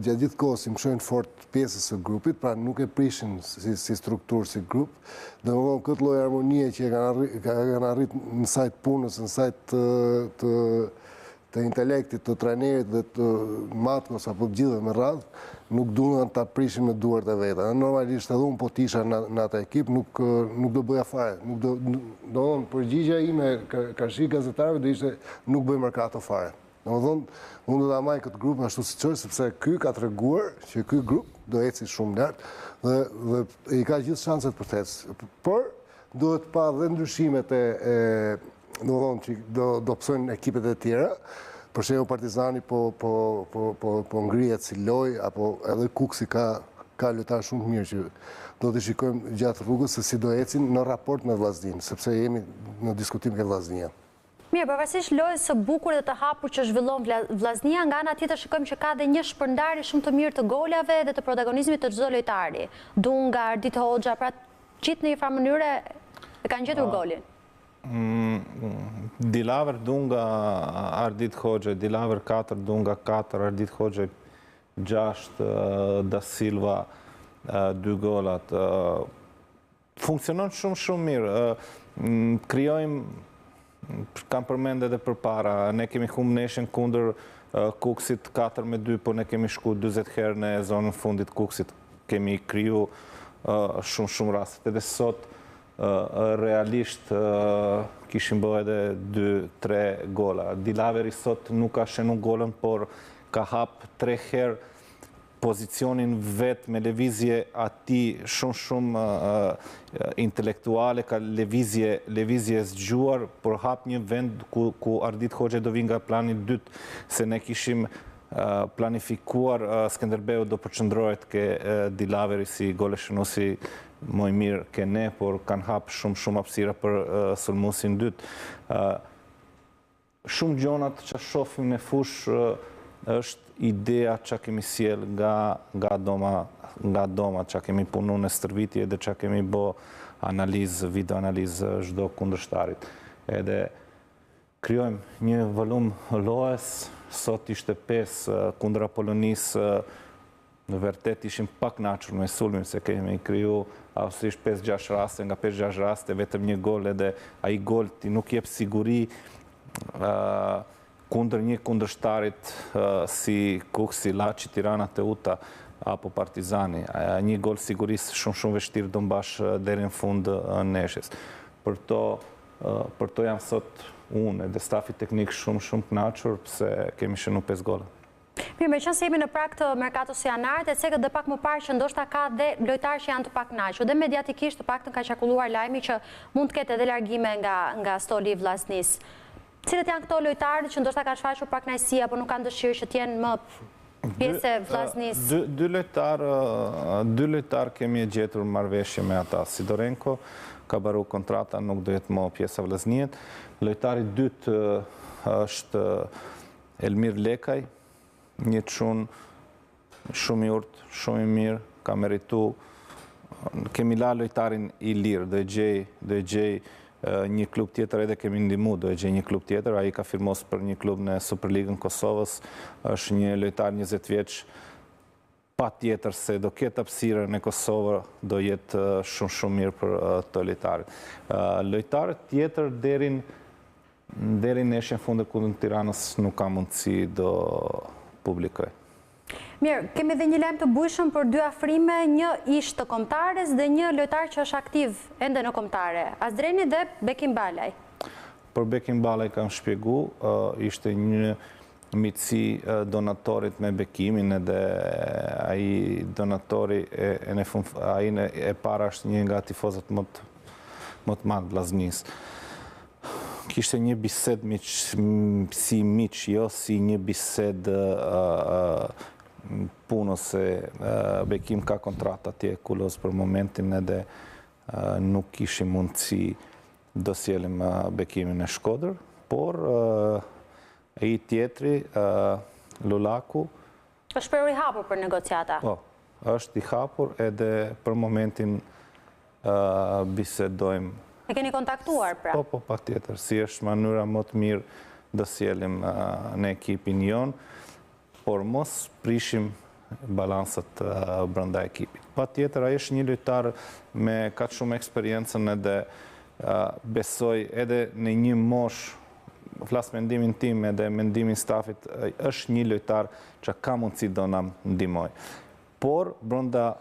gjatë gjithë kohës i mëshojnë fort pjesës së grupit, pra nuk e prishin si, si strukturë, si grup. Domethënë këtë lloj harmonie që e kanë arrit, kanë arrit në sajë të punës, në sajë të, të, të intelektit, të trajnerit dhe të Matkos apo të gjithëve me radhë, nuk duan ta prishin me duart e veta. Normalisht edhe unë po të isha në, në atë ekip, nuk, nuk do bëja fare. Nuk do, domethënë, përgjigja ime karshi gazetarëve do ishte nuk bëj merkato fare. Domethënë, unë do ta mbaj këtë grup ashtu siç është, sepse ky ka treguar që ky grup do eci shumë lart dhe dhe i ka gjithë shanset për të ecë. Por duhet pa dhe ndryshimet e e domethënë që do do pësojnë ekipet e tjera. Për shembull Partizani po po po po po ngrihet si lojë apo edhe Kukësi ka ka lojtarë shumë të mirë që do t'i shikojmë gjatë rrugës se si do ecin në raport me Vllazninë, sepse jemi në diskutim ke Vllaznia. Mirë, pavarësisht lojës së bukur dhe të hapur që zhvillon Vllaznia, nga ana tjetër shikojmë që ka dhe një shpërndarje shumë të mirë të golave dhe të protagonizmit të çdo lojtari. Dunga, Ardit Hoxha, pra gjithë në një farë mënyre e kanë gjetur golin. Dilaver Dunga, Ardit Hoxha, Dilaver 4, Dunga 4, Ardit Hoxha 6, Da Silva 2 golat. Funksionon shumë shumë mirë. Krijojmë, kam përmend edhe përpara, ne kemi humb ndeshjen kundër Kukësit 4 me 2, po ne kemi shku 40 herë në zonën fundit Kukësit. Kemi kriju shumë shumë rastet. Edhe sot realisht kishim bë edhe 2-3 gola. Dilaveri sot nuk ka shenu golën, por ka hap 3 herë. pozicionin vet me lëvizje atij shumë shumë intelektuale, ka lëvizje, lëvizje e zgjuar, por hap një vend ku, ku Ardit Hoxhaj do vi nga plani dytë, se ne kishim planifikuar Skënderbeu do përqendrohet ke Dilaveri si golëshënuesi më i mirë ke ne, por kanë hap shumë shumë hapësira për sulmuesin dytë. Shumë gjonat që shofim në fushë është ideja që kemi sjellë nga nga doma nga doma që kemi punu në stërvitje dhe që kemi bo analizë, video analizë çdo kundërshtarit. Edhe krijojmë një volum lojës, sot ishte 5 kundër Apolonisë Në vertet ishim pakënaqur me sulmin se kemi kriju afërsisht 5-6 raste, nga 5-6 raste vetëm një gol edhe ai gol ti nuk jep siguri kundër një kundërshtarit si Kukësi, Laçi, Tirana, Teuta apo Partizani. Një gol sigurisë shumë shumë vështirë do mbash deri në fund ndeshjes. Për to për to jam sot unë edhe stafi teknik shumë shumë kënaqur pse kemi shënu 5 gola. Mirë, meqenëse jemi në prag të merkatos së janarit, e cekët dhe pak më parë që ndoshta ka dhe lojtarë që janë të pakënaqur. Dhe mediatikisht të paktën ka qarkulluar lajmi që mund të ketë edhe largime nga nga stoli i Vllaznisë. Cilët janë këto lojtarë që ndoshta kanë shfaqur pakënaqësi apo nuk kanë dëshirë që të jenë më pjesë e Vllaznisë? Dy dy lojtarë dy lojtarë kemi e gjetur marrëveshje me ata. Sidorenko ka mbaru kontrata, nuk do jetë më pjesë e Vllazniet. Lojtari i dytë është Elmir Lekaj, një çun shumë i urtë, shumë i mirë, ka meritu, kemi la lojtarin i lirë, do e gjej, do e gjej një klub tjetër edhe kemi ndihmu, do e gjej një klub tjetër, ai ka firmos për një klub në Superligën Kosovës, është një lojtar 20 vjeç, Patjetër se do ketë hapësirë në Kosovë, do jetë shumë shumë mirë për të lojtarit. Lojtarët tjetër deri deri në ndeshjen fundit kundër Tiranës nuk ka mundësi do publikoj. Mirë, kemi dhe një lajm të bujshëm për dy afrime, një ish të kombëtares dhe një lojtar që është aktiv ende në kombëtare, Asdreni dhe Bekim Balaj. Për Bekim Balaj kam shpjegu, ishte një miqësi donatorit me Bekimin edhe ai donatori e në fund ai në e para është një nga tifozët më të më të madh Vllaznisë. Kishte një bisedë miq si miq, jo si një bisedë punës se Bekim ka kontratë atje ku loz për momentin edhe nuk kishim mundësi do sjellim Bekimin në Shkodër, por Ai tjetri, Lulaku. Është shprehur i hapur për negociata. Po, është i hapur edhe për momentin bisedojmë. E keni kontaktuar, pra? Po, po, patjetër. Si është mënyra më të mirë do sjellim në ekipin jonë, por mos prishim balansat brenda ekipit. Patjetër, ai është një lojtar me kaq shumë eksperiencën edhe besoj edhe në një moshë, flas mendimin tim edhe mendimin stafit, është një lojtar që ka mundësi do na ndihmoj. Por, brenda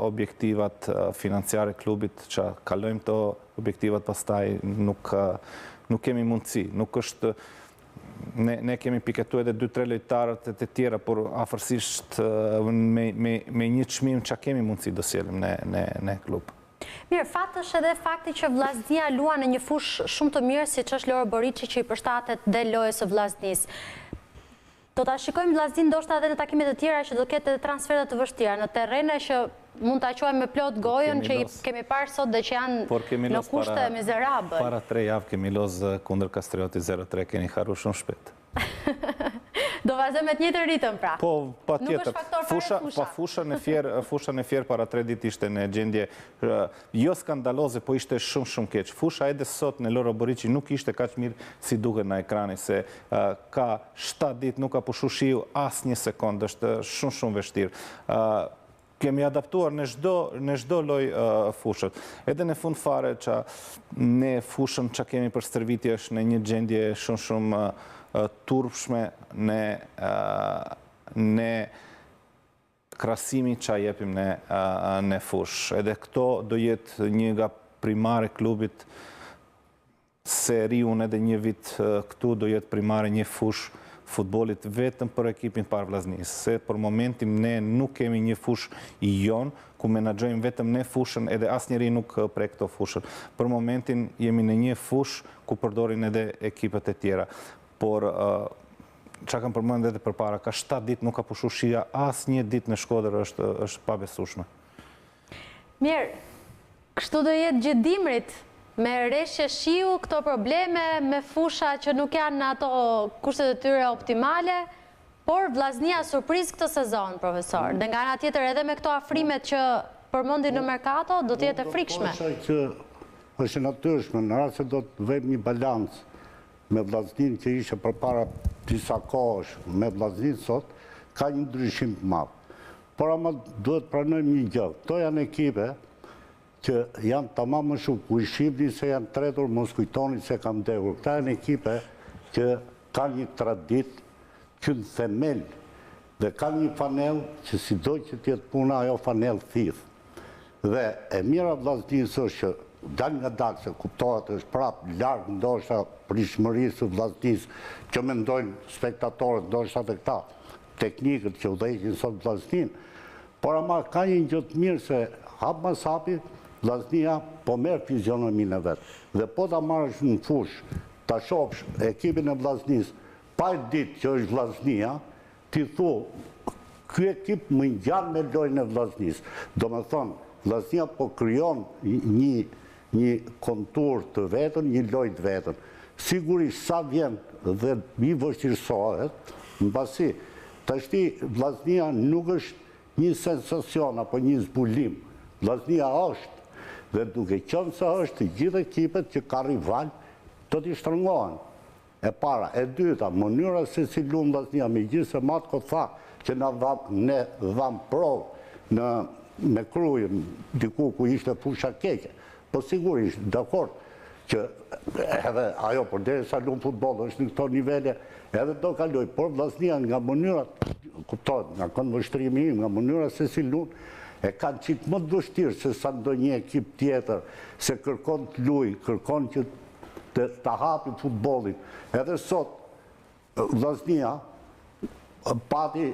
objektivat financiare klubit që kalojmë to objektivat pastaj nuk nuk kemi mundësi, nuk është ne ne kemi piketu edhe 2-3 lojtarët të tjera, por afërsisht me me me një çmim që kemi mundësi do sjellim në në në klub. Mirë, fat është edhe fakti që Vllaznia luan në një fushë shumë të mirë siç është Loro Boriçi që i përshtatet dhe lojës së Vllaznisë. Do ta shikojmë Vllazninë ndoshta edhe në takime të tjera që do ketë edhe transferta të vështira, në terrene që mund ta quajmë me plot gojën që i kemi parë sot dhe që janë në kushte mizerabël. Para 3 javë kemi loz kundër Kastriotit 0-3, keni harru shumë shpejt. Do vazhdojmë me të njëjtin ritëm pra. Po, patjetër. Nuk është faktor fare fusha. Pa fusha në Fier, fusha në Fier para 3 ditë ishte në gjendje jo skandaloze, po ishte shumë shumë keq. Fusha edhe sot në Loro Boriçi nuk ishte kaq mirë si duket në ekrani se ka 7 ditë nuk ka pushu shiu asnjë sekond, është shumë shumë vështirë. Kemi adaptuar në çdo në çdo lloj fushët. Edhe në fund fare që ne fushën që kemi për stërvitje është në një gjendje shumë shumë turpshme në në krahasimin që jepim në në fushë. Edhe këto do jetë një nga primare klubit Se rri unë edhe një vit këtu do jetë primare një fushë futbollit vetëm për ekipin parë Vllaznisë, se për momentin ne nuk kemi një fushë jonë ku menaxhojmë vetëm ne fushën edhe asnjeri nuk prek këto fushën. Për momentin jemi në një fushë ku përdorin edhe ekipet e tjera. Por ça kam përmend edhe përpara, ka 7 ditë nuk ka pushu shia, asnjë ditë në Shkodër është është pabesueshme. Mirë, kështu do jetë gjithë dimrit, me reshje shiu, këto probleme, me fusha që nuk janë në ato kushtet e tyre optimale, por Vllaznia surprizë këtë sezon, profesor. Dhe nga ana tjetër edhe me këto afrimet që përmendi në merkato, do të jetë e frikshme. Do të thosha që është e natyrshme, në rast se do të vëmë një balancë me Vllazninë që ishte përpara disa kohësh me Vllazninë sot, ka një ndryshim të madh. Por ama duhet të pranojmë një gjë, këto janë ekipe që janë tamam më shumë, ku i shihni se janë tretur, mos kujtoni se kanë vdekur. Këta janë ekipe që kanë një traditë që në themel dhe kanë një fanellë që sido që të jetë puna, ajo fanellë thith. Dhe e mira e Vllaznisë është që dalëngadalë se kuptohet është prapë larg ndoshta pritshmërisë së Vllaznisë që mendojnë spektatorët ndoshta dhe këta teknikët që udhëheqin sot Vllazninë, por ama ka një gjë të mirë se hap mas hapi Vllaznia po merr fizionominë e vet dhe po ta marrësh në fushë ta shofsh ekipin e Vllaznisë pa e ditë që është Vllaznia Ti thu, ky ekip më ngjan me lojën e Vllaznisë. Domethënë, Vllaznia po krijon një një kontur të vetën, një lojë të vetën. Sigurisht sa vjen dhe i vështirësohet, mbasi tashti Vllaznia nuk është një sensacion apo një zbulim. Vllaznia është dhe duke qenë se është të gjithë ekipet që ka rival do t'i shtrëngohen. E para. E dyta, mënyra se si luan Vllaznia, megjithëse Matko tha që na dha, ne dhamë provë në me Krujën, diku ku ishte fusha keqe. Po sigurisht, dakord, që edhe ajo përderisa luan futboll është në këto nivele, edhe do kalojë, por Vllaznia nga mënyra, kuptohet, nga këndvështrimi im, nga mënyra se si luan, e kanë çik më të vështirë se sa ndonjë ekip tjetër, se kërkon të lujë, kërkon që të ta hapi futbollin. Edhe sot Vllaznia pati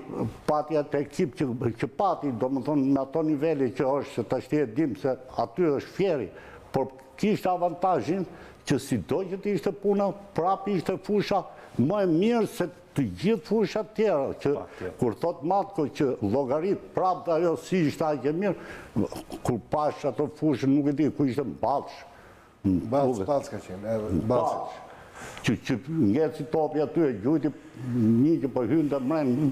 pati atë ekip që që pati, domethënë në ato nivele që është, se tashti e dim se aty është Fieri, por kishte avantazhin që sido që të ishte puna, prapë ishte fusha më e mirë se të gjithë fushat tjera, që kur thot Matko që llogarit prapë ajo s'ishte aq e mirë, kur pash ato fushën nuk e di ku ishte në Ballsh, Ballsh, Ballsh ka qenë, edhe Ballsh. Që, që ngeci topi aty e gjujti një që po hynte mrena,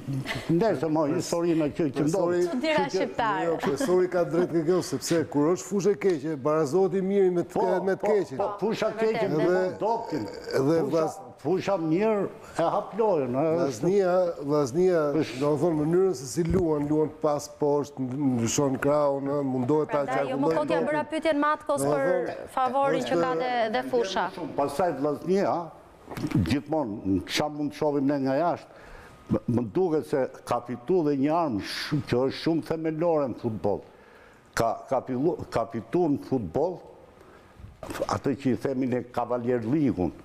ndërsa mo historinë që që ndodhi. Çudira shqiptare. Jo, profesori ka drejtë ke kjo, sepse kur është fushë e keqe, barazohet i miri me të po, me të po, keqin. Po, fusha keqe me dobtin. Dhe fusha mirë E hap lojën. Vllaznia, Vllaznia, domethënë mënyrën se si luan, luan pas poshtë, ndryshon krahun, mundohet ta qarkullojë. Jo, më kot ia bëra pyetjen Matkos për favorin që ka dhe fusha. Pastaj Vllaznia, gjithmonë, ça mund të shohim ne nga jashtë, më duket se ka fitu dhe një armë që është shumë themelore në futboll. Ka, ka, fillu, ka fitu në futboll atë që i themi ne kavalierlikun.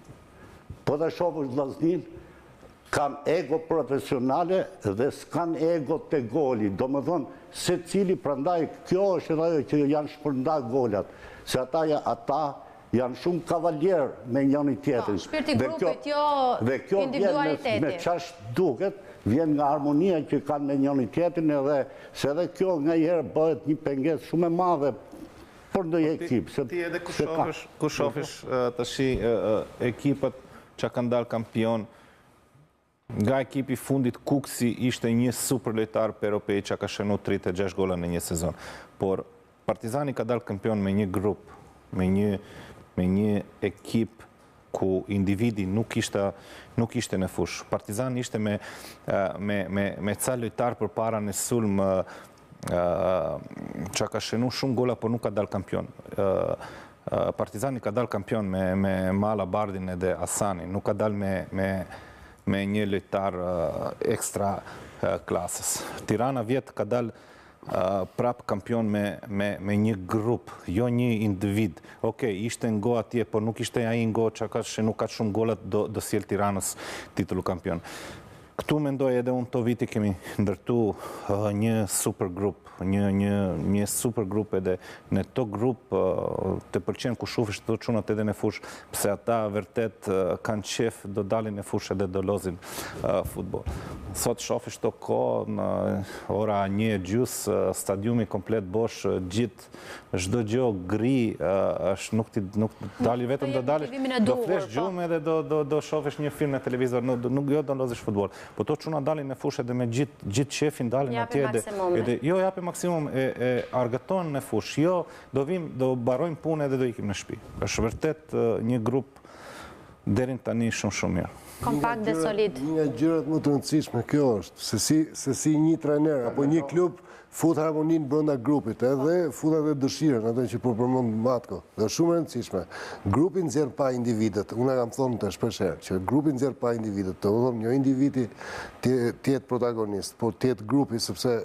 Po ta shofësh Vllazninë, kanë ego profesionale dhe s'kanë ego te goli. Domethënë, secili, prandaj kjo është edhe ajo që janë shpërnda golat, se ata, ata janë shumë kavalierë me njëri tjetrin. Po, shpirti i grupit, jo individualiteti. Dhe kjo vjen me ça duket, vjen nga harmonia që kanë me njëri tjetrin edhe se edhe kjo nganjëherë bëhet një pengesë shumë e madhe për ndonjë po ekip. Ti edhe ku shofësh, ku shofësh tashi ekipet që kanë dalë kampion, Nga ekipi i fundit Kukësi ishte një super lojtar Pero Pejic që ka shënu 36 gola në një sezon. Por Partizani ka dalë kampion me një grup, me një me një ekip ku individi nuk ishte nuk ishte në fushë. Partizani ishte me me me me ca lojtarë përpara në sulm që ka shënu shumë gola, por nuk ka dalë kampion. Partizani ka dalë kampion me, me Mala Bardhin edhe Asanin, nuk ka dalë me, me, me një lojtar ekstra klasës. Tirana vjet ka dalë prap kampion me me me një grup, jo një individ. Okej, ishte Ngo atje, por nuk ishte ai Ngo që ka shënu kaq shumë gola do do sjell Tiranës titullu kampion. Këtu mendoj edhe unë këto vite kemi ndërtu një super grup, një një një super grup edhe në to grup të pëlqen kur shufësh këto çunat edhe në fushë, pse ata vërtet kanë qef do dalin në fushë edhe do lozin futboll. Sot shofish to kohë në ora një e gjys, stadiumi komplet bosh, gjithë Çdo gjë gri është nuk ti nuk dali vetëm do dalësh do flesh po. gjumë edhe do do do shohësh një film në televizor, nuk nuk jo do lozësh futboll. Po to çuna dalin në fushë edhe me gjithë gjithë qefin dalin atje edhe edhe jo japin maksimum e e argëtohen në fushë. Jo do vim do mbarojmë punë edhe do ikim në shtëpi. Është vërtet një grup deri tani shumë shumë mirë. Kompakt dhe solid. Një nga gjërat më të rëndësishme kjo është se si se si një trajner apo një klub fut harmoninë brenda grupit edhe fut edhe dëshirën, atë që po përmend Matko. Dhe është shumë e rëndësishme. Grupi nxjerr pa individët. Unë e kam thonë këtë shpesh herë, që grupi nxjerr pa individët. Domethënë jo individi të jetë protagonist, por të jetë grupi sepse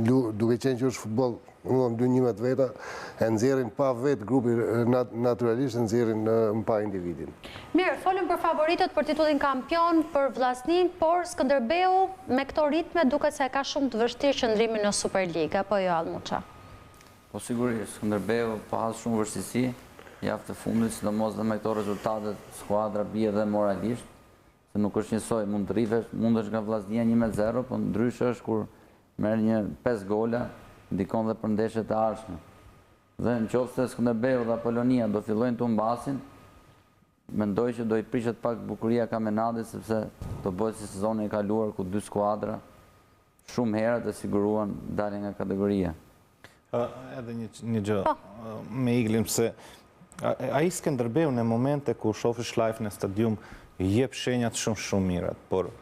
duke qenë që është futboll Domethënë dy 11 veta e nxjerrin pa vetë grupi natyralisht e nxjerrin në pah individin. Mirë, folëm për favoritët për titullin kampion, për Vllazninë, por Skënderbeu me këto ritme duket se e ka shumë të vështirë qëndrimin në Superligë, apo jo Allmuça? Po sigurisht, Skënderbeu po has shumë vështirësi javët e fundit, sidomos dhe me këto rezultate skuadra bie dhe moralisht, se nuk është njësoj, mund të rrifesh, mundesh nga Vllaznia 1-0, po ndryshe është kur Merr një pesë gola, ndikon dhe për ndeshjet e ardhshme. Dhe në qoftë se Skënderbeu dhe Apolonia do fillojnë të humbasin, mendoj që do i prishet pak bukuria kampionatit sepse do bëhet si sezoni i kaluar ku dy skuadra shumë herët e siguruan daljen nga kategoria. Edhe një një gjë po. me Iglin pse ai Skënderbeu në momente ku shofish live në stadium jep shenjat shumë shumë mirat, por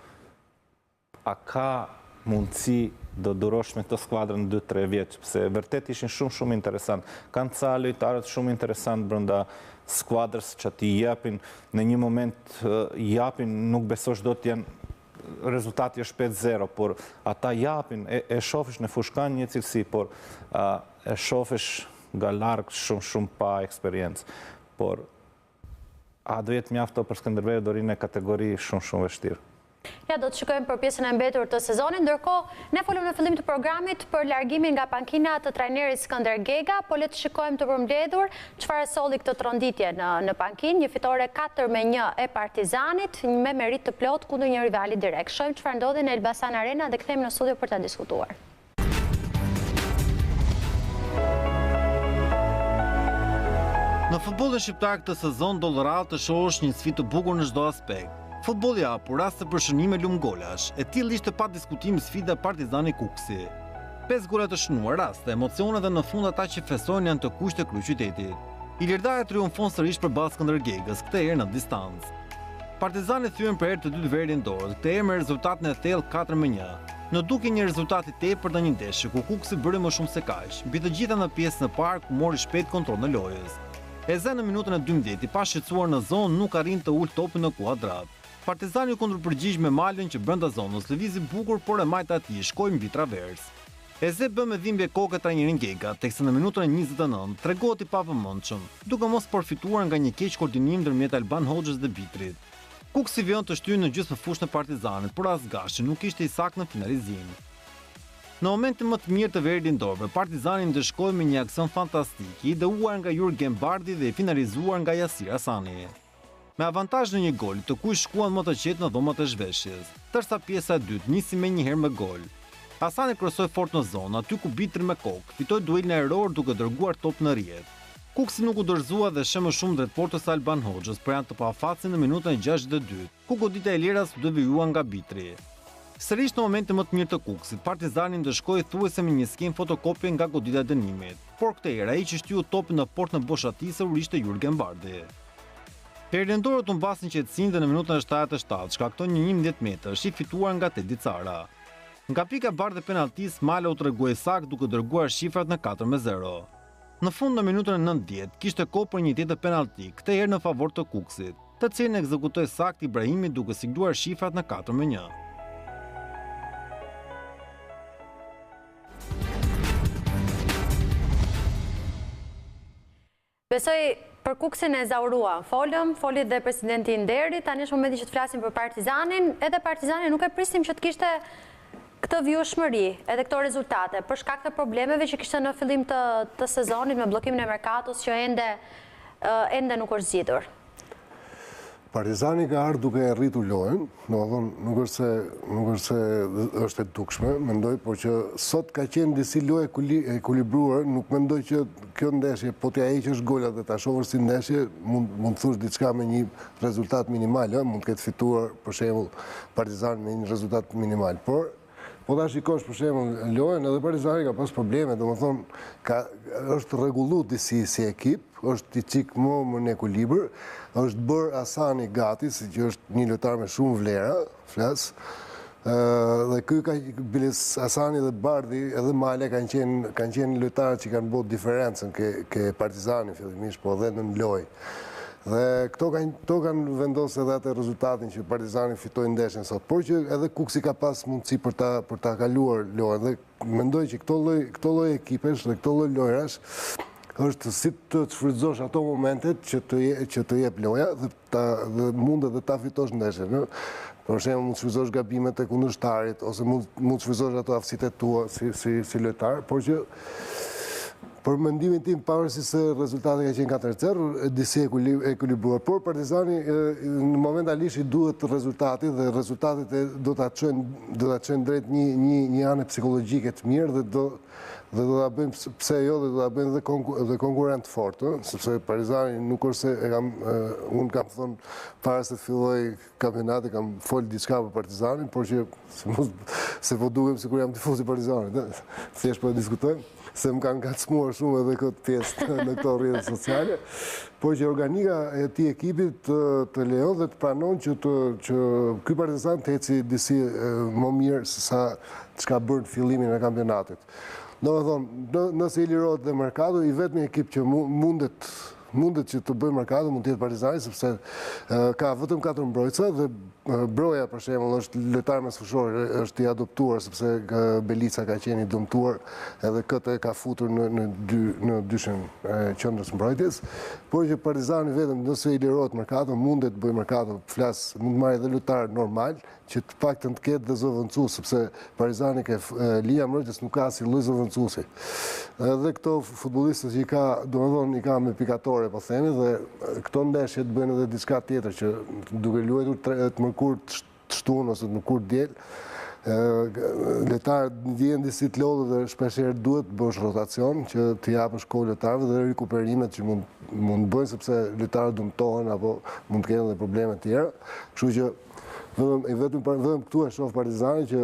A ka mundësi do durosh me këtë skuadrën 2-3 vjet, pse vërtet ishin shumë shumë interesant. Kanë ca lojtarët shumë interesant brenda skuadrës që ti japin në një moment japin, nuk besosh dot janë rezultati është 5-0, por ata japin, e, e shofish në fushë kanë një cilësi, por a, e shofish nga larg shumë shumë pa eksperiencë. Por a do jetë mjaft për Skënderbeu do rinë në kategori shumë shumë vështirë. Ja, do të shikojmë për pjesën e mbetur të sezonit. Ndërkohë, ne folëm në fillim të programit për largimin nga pankina të trajnerit Skënder Gega, po le të shikojmë të përmbledhur çfarë solli këtë tronditje në në pankinë, një fitore 4 me 1 e Partizanit, me meritë të plotë kundër një rivali direkt. Shohim çfarë ndodhi në Elbasan Arena dhe kthehemi në studio për ta diskutuar. Në futbollin shqiptar këtë sezon ndodh rrallë të shohësh një sfidë të bukur në çdo aspekt. Futboll i hapur, raste për shënime lumë golash. E tillë ishte pa diskutim sfida Partizani-Kukësi. 5 gola të shënuar, raste, emocione dhe në fund ata që festojnë janë të kuqtë e kryeqytetit. Ilir Daja triumfon sërish përballë Skënder Gegës, këtë herë në distancë. Partizani thyen për herë të dytë verilindorët, këtë herë me rezultatin e thellë 4-1. Në dukje një rezultat i tepërt në një ndeshje ku Kukësi bëri më shumë se kaq, mbi të gjitha në pjesën e parë ku mori shpejt kontrollin e lojës. Eze në minutën e 12 i pashqetësuar në zonë nuk arrin të ulë topin në kuadrat. Partizani u kundërpërgjigj me Malën që brenda zonës lëvizi bukur por e majta e tij shkoi mbi traversë. Eze bën me dhimbje koke trajnerin Gega, teksa në minutën e 29 tregohet i pavëmendshëm, duke mos përfituar nga një keqkoordinim ndërmjet Alban Hoxhës dhe Bitrit. Kukësi vijon të shtyjë në gjysmëfushën e Partizanit, por as Gashi nuk ishte i saktë në finalizim. Në momentin më të mirë të verilindorëve, Partizani ndëshkoi me një aksion fantastik, i ideuar nga Jurgen Bardhi dhe i finalizuar nga Jasir Asani. Me avantazh në një gol, të kuqtë shkuan më të qetë në dhomat e zhveshjes, ndërsa pjesa e dytë nisi menjëherë me gol. Asani krosoi fort në zonë, aty ku Bitri me kokë, fitoi duelin ajror duke dërguar top në rrjetë. Kukësi nuk u dorëzua dhe sheh më shumë drejt portës së Alban Hoxhës, por janë të pafatshëm në minutën e 62, ku goditja e Liras u devijua nga Bitri. Sërish në momentin më të mirë të Kukësit, Partizani ndëshkoi thuajse me një skemë fotokopje nga goditja e dënimit, por këtë herë ai që shtyu topin në portën e boshatisur ishte Jurgen Bardhi. Verilindorët humbasin qetësinë dhe në minutën e 77 shkaktojnë një 11 metërsh i fituar nga Tedi Cara. Nga pika e bardhë e penalltisë, Mala u tregua i saktë duke dërguar shifrat në 4-0. Në fund në minutën e 90, kishte kohë për një tjetër penallti, këtë herë në favor të Kukësit, të cilin ekzekutoi saktë Ibrahimi duke sigluar shifrat në 4-1. Besoj për Kukësin e ezauruam, folëm, foli dhe presidenti i nderit, tani është momenti që të flasim për Partizanin, edhe Partizani nuk e prisnim që të kishte këtë vijueshmëri, edhe këto rezultate, për shkak të problemeve që kishte në fillim të të sezonit me bllokimin e merkatos që ende ende nuk është zgjidhur. Partizani ka ardhur duke e rritur lojën, domethënë nuk është se nuk është se është e dukshme, mendoj, por që sot ka qenë disi lojë e ekuilibruar, nuk mendoj që kjo ndeshje po t'ia heqësh golat dhe ta shohësh si ndeshje, mund mund të thuash diçka me një rezultat minimal, ë, mund të ketë fituar për shembull Partizani me një rezultat minimal, por Po ta shikosh për shembull lojën, edhe Partizani ka pas probleme, domethënë ka është rregullu disi si ekip, është një çik më më në ekuilibër, është bërë Asani gati, si që është një lojtar me shumë vlera, flas. Dhe ky ka biles Asani dhe Bardhi edhe Male kanë qenë kanë qenë lojtarët që kanë bërë diferencën ke ke Partizani fillimisht, po edhe në lojë. Dhe këto kanë këto kanë vendosur edhe atë rezultatin që Partizani fitoi ndeshjen sot, por që edhe Kukësi ka pas mundësi për ta për ta kaluar lojën dhe mendoj që këto lloj këto lloj ekipesh dhe këto lloj lojrash është si të shfrytëzosh ato momentet që të që të jep loja dhe ta dhe mundet dhe ta fitosh ndeshjen, ëh. Për shembull, mund të shfrytëzosh gabimet e kundërshtarit ose mund mund të shfrytëzosh ato aftësitë e tua si si si lojtar, por që Për mendimin tim, pavarësisht se rezultati ka qenë 4-0, disi ekuilibruar, por Partizani në momentalisht i duhet rezultati dhe rezultatet do ta çojnë do ta çojnë drejt një një një ane psikologjike të mirë dhe do dhe do ta bëjnë pse jo dhe do ta bëjnë dhe dhe konkurrent të fortë, sepse Partizani nuk është se e kam unë kam thënë para se të fillojë kampionati kam fol diçka për Partizanin, por që se mos se po dukem sikur jam tifoz i Partizanit, ë. Thjesht po e diskutojmë se më kanë ngacmuar shumë edhe këtë pjesë në këto rrjete sociale, por që organika e atij ekipi të të lejon dhe të pranon që të që ky Partizan të eci disi më mirë se sa ç'ka bërë në fillimin e kampionatit. Domethënë, nëse i lirohet dhe merkato, i vetmi ekip që mundet mundet që të bëjë merkato, mund të jetë Partizani, sepse ka vetëm 4 mbrojtësa dhe Broja për shembull është lojtar mesfushor, është i adoptuar sepse Belica ka qenë i dëmtuar edhe këtë e ka futur në në dy në dyshen e qendrës mbrojtjes, por që Partizani vetëm nëse i lirohet merkato mundet të bëjë merkato, flas, mund të marrë edhe lojtar normal, që të paktën të ketë dhe zëvendësues, sepse Partizani ke linja mbrojtjes nuk ka asnjë lloj zëvendësuesi. Edhe këto futbollistët që i ka, domethënë i ka me pikatore, po themi, dhe këto ndeshje të bëjnë edhe diçka tjetër që duke luajtur të mërkurë të shtunë ose të mërkurë diel, lojtarët ndihen disi të lodhur dhe shpeshherë duhet të bësh rotacion që të japësh kohë lojtarëve dhe rikuperimet që mund mund të bëjnë sepse lojtarët dëmtohen apo mund të kenë edhe probleme të tjera. Kështu që Vetëm i vetëm vetëm këtu e shoh Partizanin që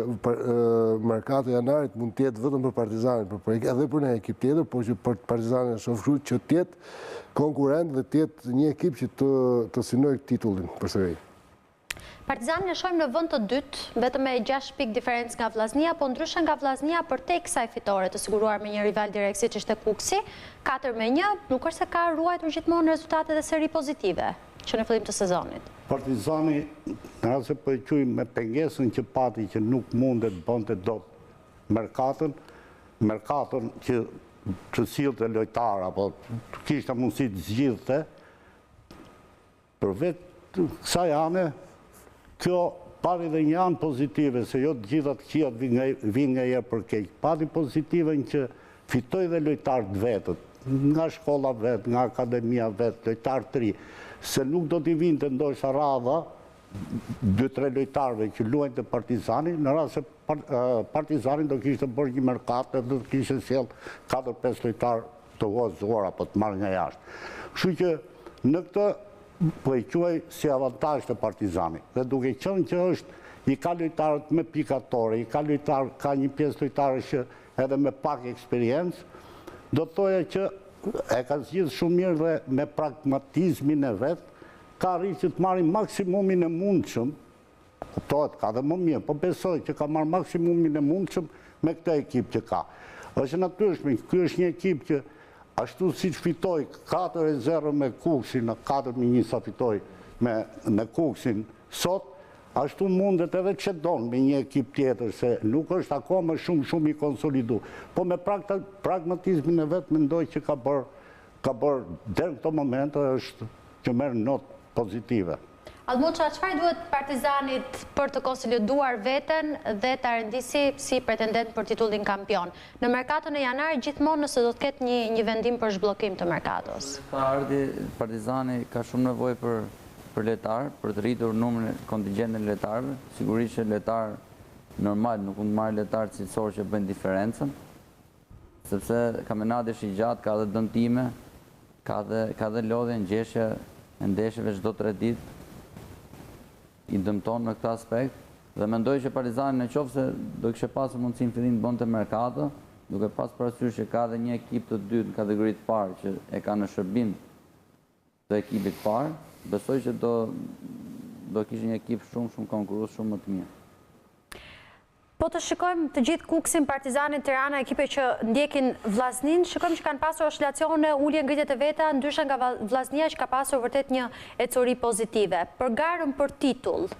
merkato e janarit mund të jetë vetëm për Partizanin, për për edhe për një ekip tjetër, por që për Partizanin e shoh kështu që të jetë konkurrent dhe të jetë një ekip që të të synojë titullin përsëri. Partizanin e shohim në vend të dytë, vetëm me 6 pikë diferencë nga Vllaznia, po ndryshe nga Vllaznia përtej kësaj fitore të siguruar me një rival direkt siç ishte Kukësi, 4 me 1, nuk është se ka ruajtur gjithmonë rezultate dhe seri pozitive. që në fillim të sezonit. Partizani, në rast se po e quajmë me pengesën që pati që nuk mundet të bënte dot merkatën, merkatën që të sillte lojtarë apo të kishte mundësi të zgjidhte, përveç kësaj ane, kjo pati dhe një anë pozitive, se jo të gjitha të këqijat vijnë nganjëherë për keq. Pati pozitiven që Fitoi dhe lojtarë të vetët, nga shkolla vet, nga akademia vet, lojtarë të ri, se nuk do t'i vinte ndoshta radha dy tre lojtarëve që luajnë te Partizani, në rast se Partizani do kishte bërë një merkato dhe do të kishte sjellë 4-5 lojtarë të huazuar apo të marrë nga jashtë. Kështu që në këtë po e quaj si avantazh te Partizani. Dhe duke qenë që është i ka lojtarët me pikatore, i ka lojtarë, ka një pjesë lojtarësh që edhe me pak eksperiencë, do të thoja që e ka zgjidhë shumë mirë dhe me pragmatizmin e vet, ka arritë që të marri maksimumin e mundshëm, kuptohet ka dhe më mirë, po besoj që ka marrë maksimumin e mundshëm me këtë ekip që ka. Është e natyrshme, ky është një ekip që ashtu siç fitoi 4-0 me Kukësin, 4-1 sa fitoi me, me Kukësin sot, Ashtu mundet edhe çedon me një ekip tjetër se nuk është akoma shumë shumë i konsolidu. Po me pragmatizmin e vet mendoj që ka bërë Ka bërë, deri në këto momente është që merr notë pozitive. Allmuça, çfarë i duhet Partizanit për të konsoliduar veten dhe ta rendisi si pretendent për titullin kampion? Në merkaton e janarit gjithmonë nëse do të ketë një një vendim për zhbllokim të merkatos. Tha Ardi, Partizani ka shumë nevojë për për lojtarë, për të rritur numrin, kontingjentin e lojtarëve. Sigurisht që lojtarë normal nuk mund të marrë lojtarë cilësorë që bëjnë diferencën. Sepse kampionati është i gjatë, ka dhe dëmtime, ka dhe ka dhe lodhje, ngjeshja e ndeshjeve çdo tre ditë i dëmton në këtë aspekt dhe mendoj që Partizani në qoftë se do kishte pasur mundësi në fillim të bënte merkato, duke pas parasysh që ka dhe një ekip të dytë në kategori të parë që e ka në shërbim të ekipit të parë, besoj që do do kishte një ekip shumë shumë konkurrues, shumë më të mirë. Po të shikojmë të gjithë Kukësin, Partizanin, Tirana, ekipe që ndjekin Vllazninë, shikojmë që kanë pasur oshilacione, ulje ngritjet e veta, ndryshe nga Vllaznia që ka pasur vërtet një ecuri pozitive. Për garën për titull,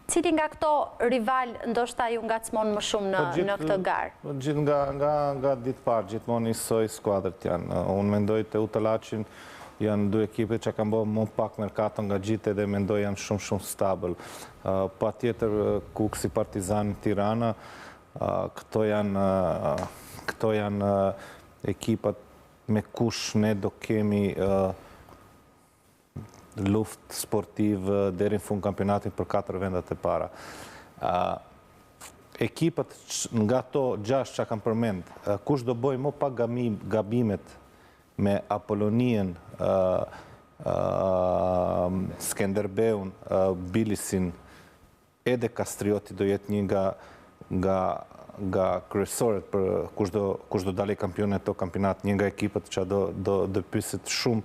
cili nga këto rivalë ndoshta ju ngacmon më shumë në po në këtë garë? Po gjithë nga nga nga ditë parë, gjithmonë njësoj skuadrat janë. Unë mendoj Teuta Laçin janë dy ekipe që kanë bërë më pak merkato nga gjithë edhe mendoj janë shumë shumë stabil. Patjetër Kukësi, Partizani, Tirana, këto janë këto janë ekipat me kush ne do kemi luftë sportiv deri në fund kampionatin për katër vendat e para. Ekipat nga ato gjashtë që kam përmend, kush do bëjë më pak gabimet me Apoloninë, Skenderbeun, Bylisin, edhe Kastrioti do jetë një nga nga nga kryesorët për kush do kush do dali kampion në këto kampionat, një nga ekipet që do do do pyset shumë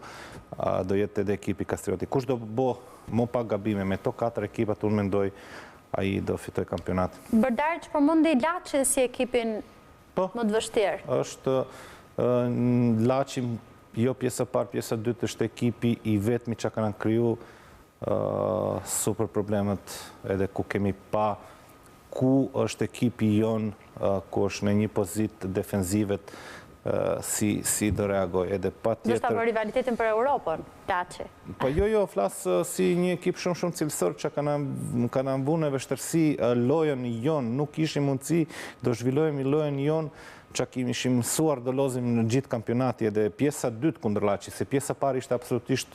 do jetë edhe ekipi Kastrioti. Kush do bo më pak gabime me to katër ekipat, unë mendoj ai do fitoj kampionatin. Brdariç përmendi Laçin si ekipin Po. Më të vështirë. Është Laçi, jo pjesa parë, pjesa dytë është ekipi i vetmi që kanë kriju super problemet edhe ku kemi pa ku është ekipi jonë, ku është në një pozitë defenzive si, si do reagoj. Edhe pa tjetër... Ndoshta për rivalitetin për Europën, Laçi. Po jo, jo, flas si një ekip shumë shumë cilësor që ka na vu në vështirësi lojën jonë, nuk ishim mundësi do zhvillojmë lojën jonë që kemi ishim mësuar do lozim në gjithë kampionati edhe pjesa dytë kundër Laçi, se pjesa parë ishte absolutisht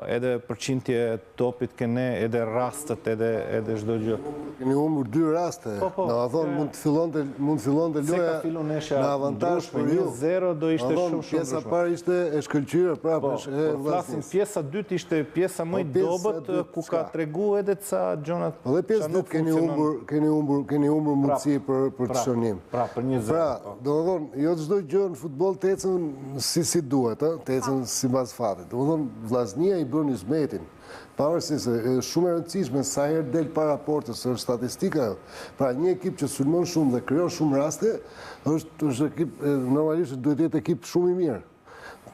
edhe përqindje topit ke ne, edhe rastet, edhe edhe çdo gjë. Keni humbur dy raste. Po, po. Domethënë mund të fillonte mund të fillonte loja në avantazh për ju. 1-0 do ishte shumë shumë. Pjesa e parë ishte e shkëlqyer prapë po, është e po, flasim pjesa e dytë ishte pjesa më e po, dobët ku ka tregu edhe ca gjëra. Po dhe pjesa e dytë keni humbur, keni humbur, keni humbur mundësi për për të shënim. Pra, për 1-0. Pra, domethënë, jo çdo gjë në futboll të ecën si si duhet, ë, të ecën sipas fatit. Domethënë, Vllaznia i bën hyzmetin, pavarësisht se është shumë e rëndësishme sa herë del para portës, është statistika ajo. Pra, një ekip që sulmon shumë dhe krijon shumë raste, është është ekip normalisht duhet të jetë ekip shumë i mirë.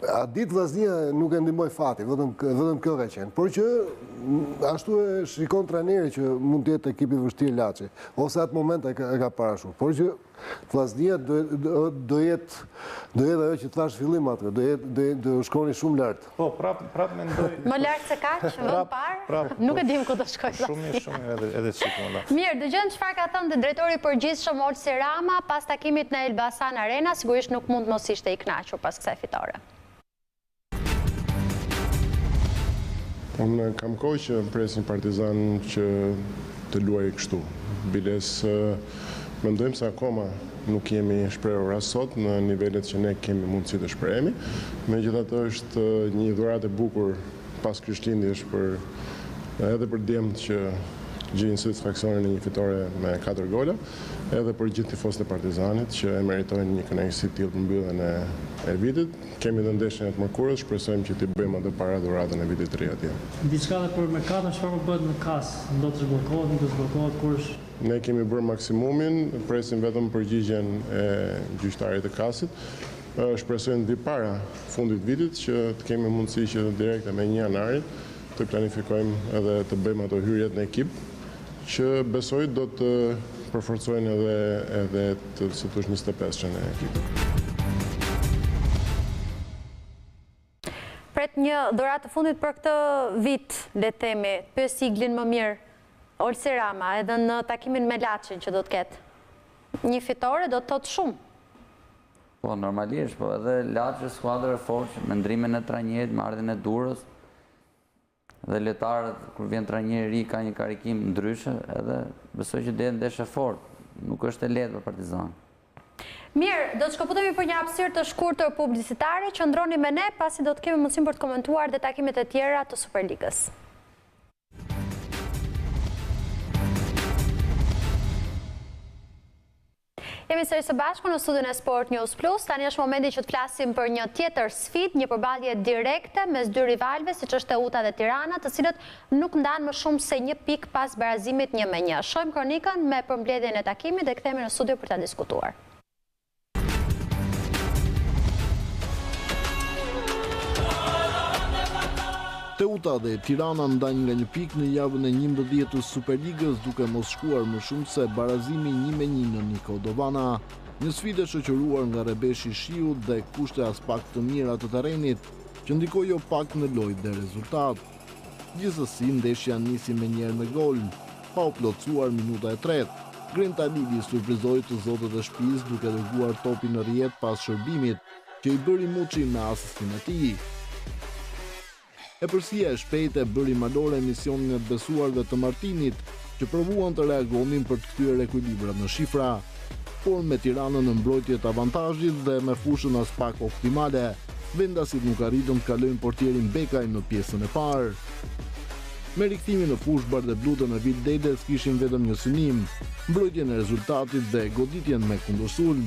Atë ditë Vllaznia nuk e ndihmoi fati, vetëm vetëm kjo ka qenë. Por që ashtu e shikon trajneri që mund të jetë ekip i vështirë Laçi, ose atë moment e ka, e ka parë ashtu. Por që Vllaznia do do jetë do jetë ajo që thash fillim atë, do jetë do do shkoni shumë lart. Po, prap prap mendoj. Më lart se kaq, vend parë? Nuk e dim ku do shkojë Vllaznia. Shumë mirë, shumë mirë edhe edhe çik më lart. Mirë, dëgjojmë çfarë ka thënë dhe drejtori i përgjithshëm Olsi Rama pas takimit në Elbasan Arena, sigurisht nuk mund të mos ishte i kënaqur pas kësaj fitore. Unë kam kohë që pres një Partizan që të luajë kështu. Biles mendojmë se akoma nuk jemi shprehur as sot në nivelet që ne kemi mundësi të shprehemi. Megjithatë është një dhuratë e bukur pas Krishtlindjesh për edhe për djemtë që gjejnë satisfaksionin e një fitore me katër gola, edhe për gjithë tifozët e Partizanit që e meritojnë një kënaqësi të tillë për mbylljen e vitit. Kemi dhe ndeshjen e të mërkurës, shpresojmë që t'i bëjmë atë para dhuratën e vitit të ri atje. Diçka dhe për merkaton, çfarë po bëhet në KAS? Do të zhbllokohet, nuk do të zhbllokohet, kur është? Ne kemi bërë maksimumin, presim vetëm përgjigjen e gjyqtarit të KAS-it. Shpresojmë të vijë para fundit të vitit që të kemi mundësi që direkte me një janarin të planifikojmë edhe të bëjmë ato hyrjet në ekip që besoj do të përforcojnë edhe edhe të si të thuash 25-shën e ekipit. Një dhuratë të fundit për këtë vit, le të themi, pyes Iglin më mirë, Olsi Rama, edhe në takimin me Laçin që do të ketë. Një fitore do të thotë shumë. Po, normalisht, po edhe Laçi është skuadër e fortë, me ndërrimin e trajnerit, me ardhjen e Durës, dhe lojtarët, kur vjen trajneri i ri, ka një karikim ndryshe, edhe besoj që do jetë ndeshje e fortë, nuk është e lehtë për Partizanin. Mirë, do të shkëputemi për një hapësirë të shkurtër publicitare, qëndroni me ne, pasi do të kemi mundësinë për të komentuar dhe takimet e tjera të Superligës. Jemi sërish së bashku në studion e Sport News Plus. Tani është momenti që të flasim për një tjetër sfidë, një përballje direkte mes dy rivalëve, siç është Teuta dhe Tirana, të cilët nuk ndanë më shumë se një pikë pas barazimit 1-1. Shohim kronikën me përmbledhjen e takimit dhe kthehemi në studio për ta diskutuar. Teuta dhe Tirana ndajnë nga një pikë në javën e 11 të Superligës duke mos shkuar më shumë se barazimi 1-1 në Niko Dovana. Një sfidë e shoqëruar nga rrebeshi i shiut dhe kushte aspak të mira të terrenit, që ndikoi jo pak në lojë dhe rezultat. Gjithsesi, ndeshja nisi menjëherë me gol, pa u plotësuar minuta e tretë. Grent Alili surprizoi të zotët e shtëpisë duke dërguar topin në rrjetë pas shërbimit, që i bëri Muçi me asistin e tij. Epërsia e shpejtë e bëri malore misionin e të besuarve të Martinit, që provuan të reagonin për të kthyer ekuilibrat në shifra. Por me Tiranën në mbrojtje të avantazhit dhe me fushën aspak optimale, vendasit nuk arritën të kalojnë portierin Bekaj në pjesën e parë. Me rikthimin në fushë bardheblutë e Nevil Dedes kishin vetëm një synim, mbrojtjen e rezultatit dhe goditjen me kundërsulm.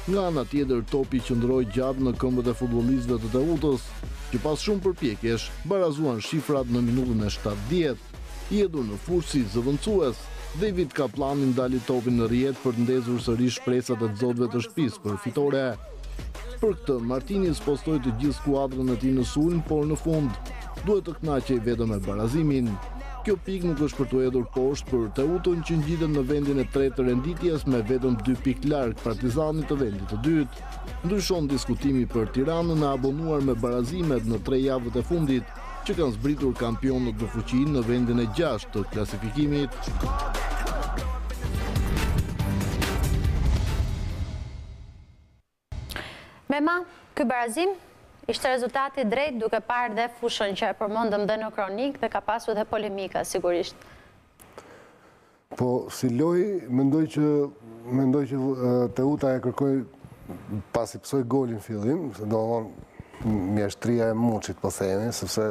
Nga ana tjetër, topi qëndroi gjatë në këmbët e futbollistëve të Teutës, që pas shumë përpjekjesh, barazuan shifrat në minutën e 70. I hedhur në fushë si zëvendësues, David Kapllani ndali topin në rrjetë për të ndezur sërish shpresat e të zotëve të shtëpisë për fitore. Për këtë, Martini spostoi të gjithë skuadrën e tij në sulm, por në fund duhet të kënaqej vetëm me barazimin. Kjo pikë nuk është për t'u hedhur poshtë për Teutën që ngjitet në vendin e tretë të renditjes me vetëm 2 pikë larg Partizanit të vendit të dytë. Ndryshon diskutimi për Tiranën e abonuar me barazimet në tre javët e fundit, që kanë zbritur kampionët në fuqi në vendin e 6 të klasifikimit. Mema, ky barazim ishte rezultati i drejtë duke parë dhe fushën që e përmendëm dhe në kronikë dhe ka pasur dhe polemika sigurisht. Po, si lojë, mendoj që mendoj që Teuta e kërkoi pasi pësoi golin fillim, se domethënë mjeshtria e Muçit, po themi, sepse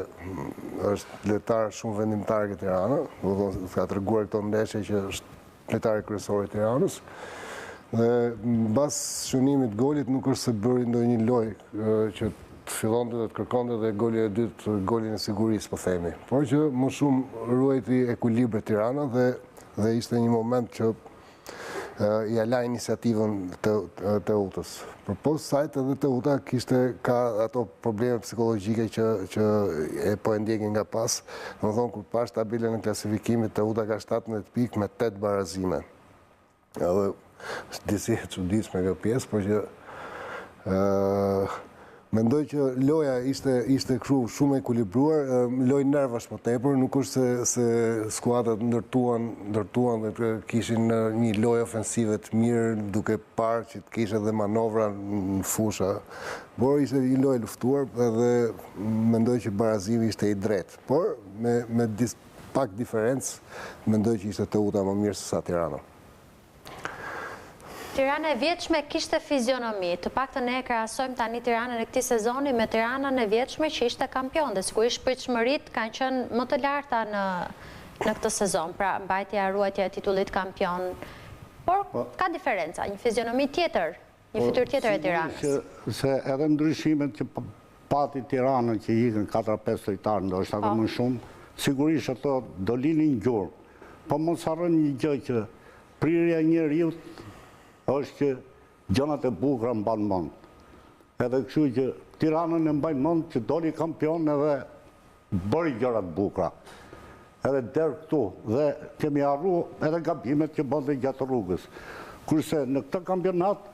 është lojtar shumë vendimtar ke Tirana, domethënë ka treguar këto ndeshje që është lojtari kryesor i Tiranës. Dhe mbas shënimit të golit nuk është se bëri ndonjë lojë që të fillonte dhe të kërkonte dhe golin e dytë, golin e sigurisë, po themi. Por që më shumë ruajti ekuilibrin Tirana dhe dhe ishte një moment që ia la iniciativën Teutës. Përpos sajt edhe Teuta kishte ka ato probleme psikologjike që, që e po e ndjekin nga pas. Domethënë, kur pashë tabelën e klasifikimit, Teuta ka 17 pikë me 8 barazime. Edhe disi e çuditshme kjo pjesë, por që mendoj që loja ishte ishte kështu shumë e ekuilibruar, lojë nervash më tepër, nuk është se se skuadrat ndërtuan, ndërtuan dhe të kishin një lojë ofensive të mirë, duke parë që të kishe dhe manovra në fushë. Por ishte një lojë e luftuar edhe mendoj që barazimi ishte i drejtë. Por me me Pak diferencë, mendoj që ishte Teuta më mirë se sa Tirana. Tirana e vjetshme kishte fizionomi, të paktën ne e krahasojmë tani Tiranën e këtij sezoni me Tiranën e vjetshme që ishte kampion dhe sigurisht pritshmëritë kanë qenë më të larta në në këtë sezon, pra mbajtja e ruajtja e titullit kampion. Por po. ka diferenca, një fizionomi tjetër Një po, fytyrë tjetër e Tiranës. Sigurisht se edhe ndryshimet që pati Tirana që ikën 4-5 lojtarë, ndoshta edhe po. më shumë, sigurisht ato do linin gjurmë. Po mos harrojmë një gjë që prirja e njeriut është që gjërat e bukura mban mend. Edhe kështu që Tiranën e mbajnë mend që doli kampion edhe bëri gjëra të bukura. Edhe deri këtu dhe kemi harru edhe gabimet që bënte gjatë rrugës. Kurse në këtë kampionat.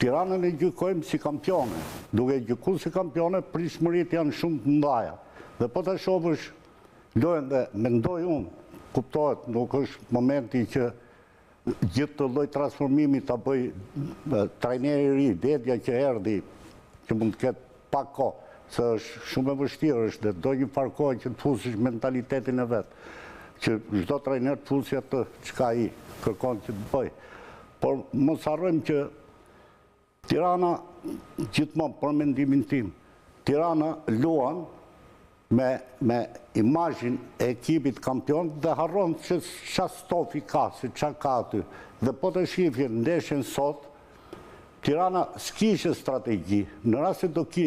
Tiranën e gjykojmë si kampione. Duke e gjyku si kampione, pritshmëritë janë shumë të mëdhaja. Dhe po ta shofësh lojën dhe mendoj unë, kuptohet, nuk është momenti që gjithë këtë lloj transformimi ta bëjë trajneri i ri, Dedja që erdhi, që mund të ketë pak kohë, se është shumë e vështirë, është dhe do një farë kohe që të fusësh mentalitetin e vet, që çdo trajner të fusi atë çka ai kërkon që të bëjë. Por mos harrojmë që Tirana, gjithmonë për mendimin tim, Tirana luan me me imazhin e ekipit kampion dhe harron se ça stofi ka, se ça ka aty. Dhe po të shifje ndeshjen sot, Tirana s'kishte strategji. Në rast se do ki,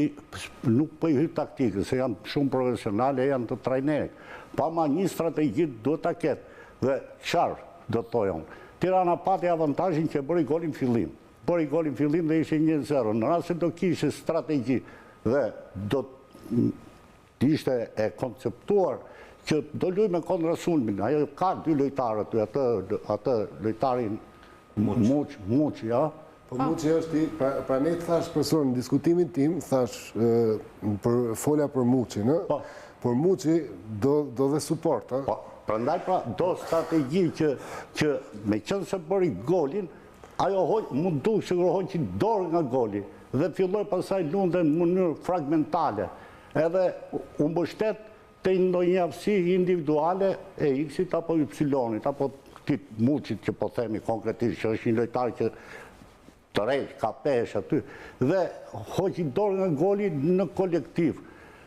nuk po i hyj taktikës, se janë shumë profesionale, janë të trajnerit. Po ama një strategji duhet ta ketë. Dhe çfarë do të thoja unë? Tirana pati avantazhin që e bëri golin fillim. Bëri golin fillim dhe ishte 1-0. Në rast se do kishte strategji dhe do të ishte e konceptuar që do luaj me kontrasulmin. Ajo ka dy lojtarë aty, atë, atë lojtarin Muç, Muç, ja. Po Muçi është i, pra, pra ne të thash profesor në diskutimin tim, thash për fola për Muçin, ë? Po. Por Muçi do do dhe suport, ë? Po, prandaj pra do strategji që që meqenëse bëri golin, ajo hoq, m'u duk sikur hoqi dorë nga goli dhe filloi pastaj luante në mënyrë fragmentale. Edhe u mbështet te ndonjë aftësi individuale e X-it apo Y-it, apo këtij Muçit që po themi konkretisht, që është një lojtar që tërheq, ka peshë aty, dhe hoqi dorë nga goli në kolektiv.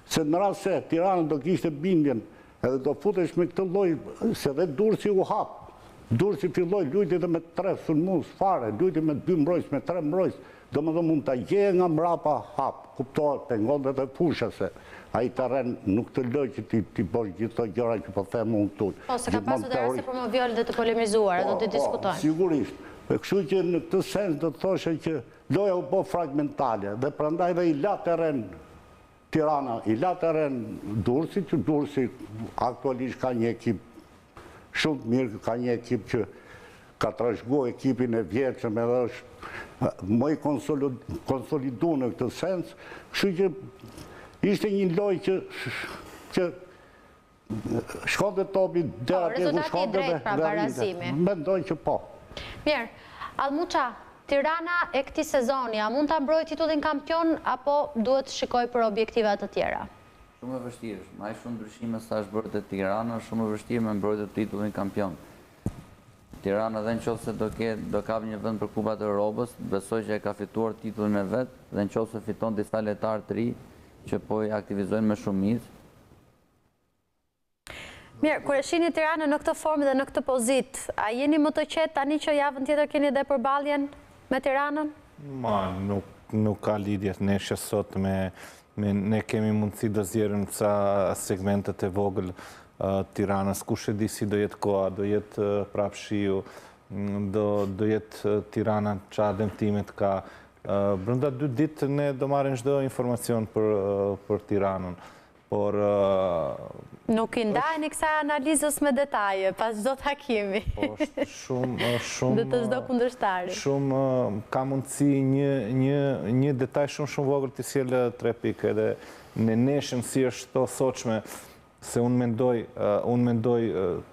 Se në rast se Tirana do kishte bindjen edhe do futesh me këtë lloj, se dhe Durrësi u hap. Durrësi filloi luajti dhe me tre sulmues fare, luajti me dy mbrojtës, me tre mbrojtës, domethënë mund ta gjeje nga mbrapa hap, kuptohet, pengonte dhe fusha se ai terren nuk të lë që ti t'i bësh gjithë këto gjëra që po them unë këtu. Po, se ka pasur dhe raste për moviola dhe të polemizuara, do t'i diskutojmë. Po, sigurisht. E kështu që në këtë sens do të thosha që loja u bë fragmentale dhe prandaj dhe i la terren Tirana i la terren Durrësit, që Durrësi aktualisht ka një ekip shumë të mirë, ka një ekip që ka trashëgu ekipin e vjetshëm edhe është më i konsolidu në këtë sens, kështu që ishte një lojë që që Shkonte topi deri atje ku shkonte dhe pra, rrinte. Mendoj që po. Mirë. Allmuça, Tirana e këtij sezoni, a mund ta mbrojë titullin kampion apo duhet të shikojë për objektiva të tjera? Shumë e vështirë është, me aq shumë ndryshime sa është bërë te Tirana, është shumë e vështirë me mbrojtur titullin kampion. Tirana dhe në qoftë se do ketë, do kapë një vend për Kupat e Europës, besoj që e ka fituar titullin e vet dhe në qoftë se fiton disa lojtarë të ri që po i aktivizojnë me shumicë, Mirë, kur e shihni Tiranën në këtë formë dhe në këtë pozitë, a jeni më të qetë tani që javën tjetër keni dhe përballjen me Tiranën? Ma, nuk, nuk ka lidhje ndeshja sot me, me ne kemi mundësi të nxjerrim ca segmentet e vogël Tiranës, kush e di si do jetë koha, do jetë prapë shiu, do, do jetë Tirana ça dëmtimet ka. Brenda dy ditë ne do marrim çdo informacion për, për Tiranën. Por... Nuk i ndaheni kësaj analizës me detaje, pas çdo takimi. Po, është shumë, shumë... Dhe të çdo kundërshtari. Shumë, ka mundësi një, një, një detaj shumë, shumë vogël të sjellë tre pikë, edhe në ndeshjen si është të sotshme, se unë mendoj, unë mendoj,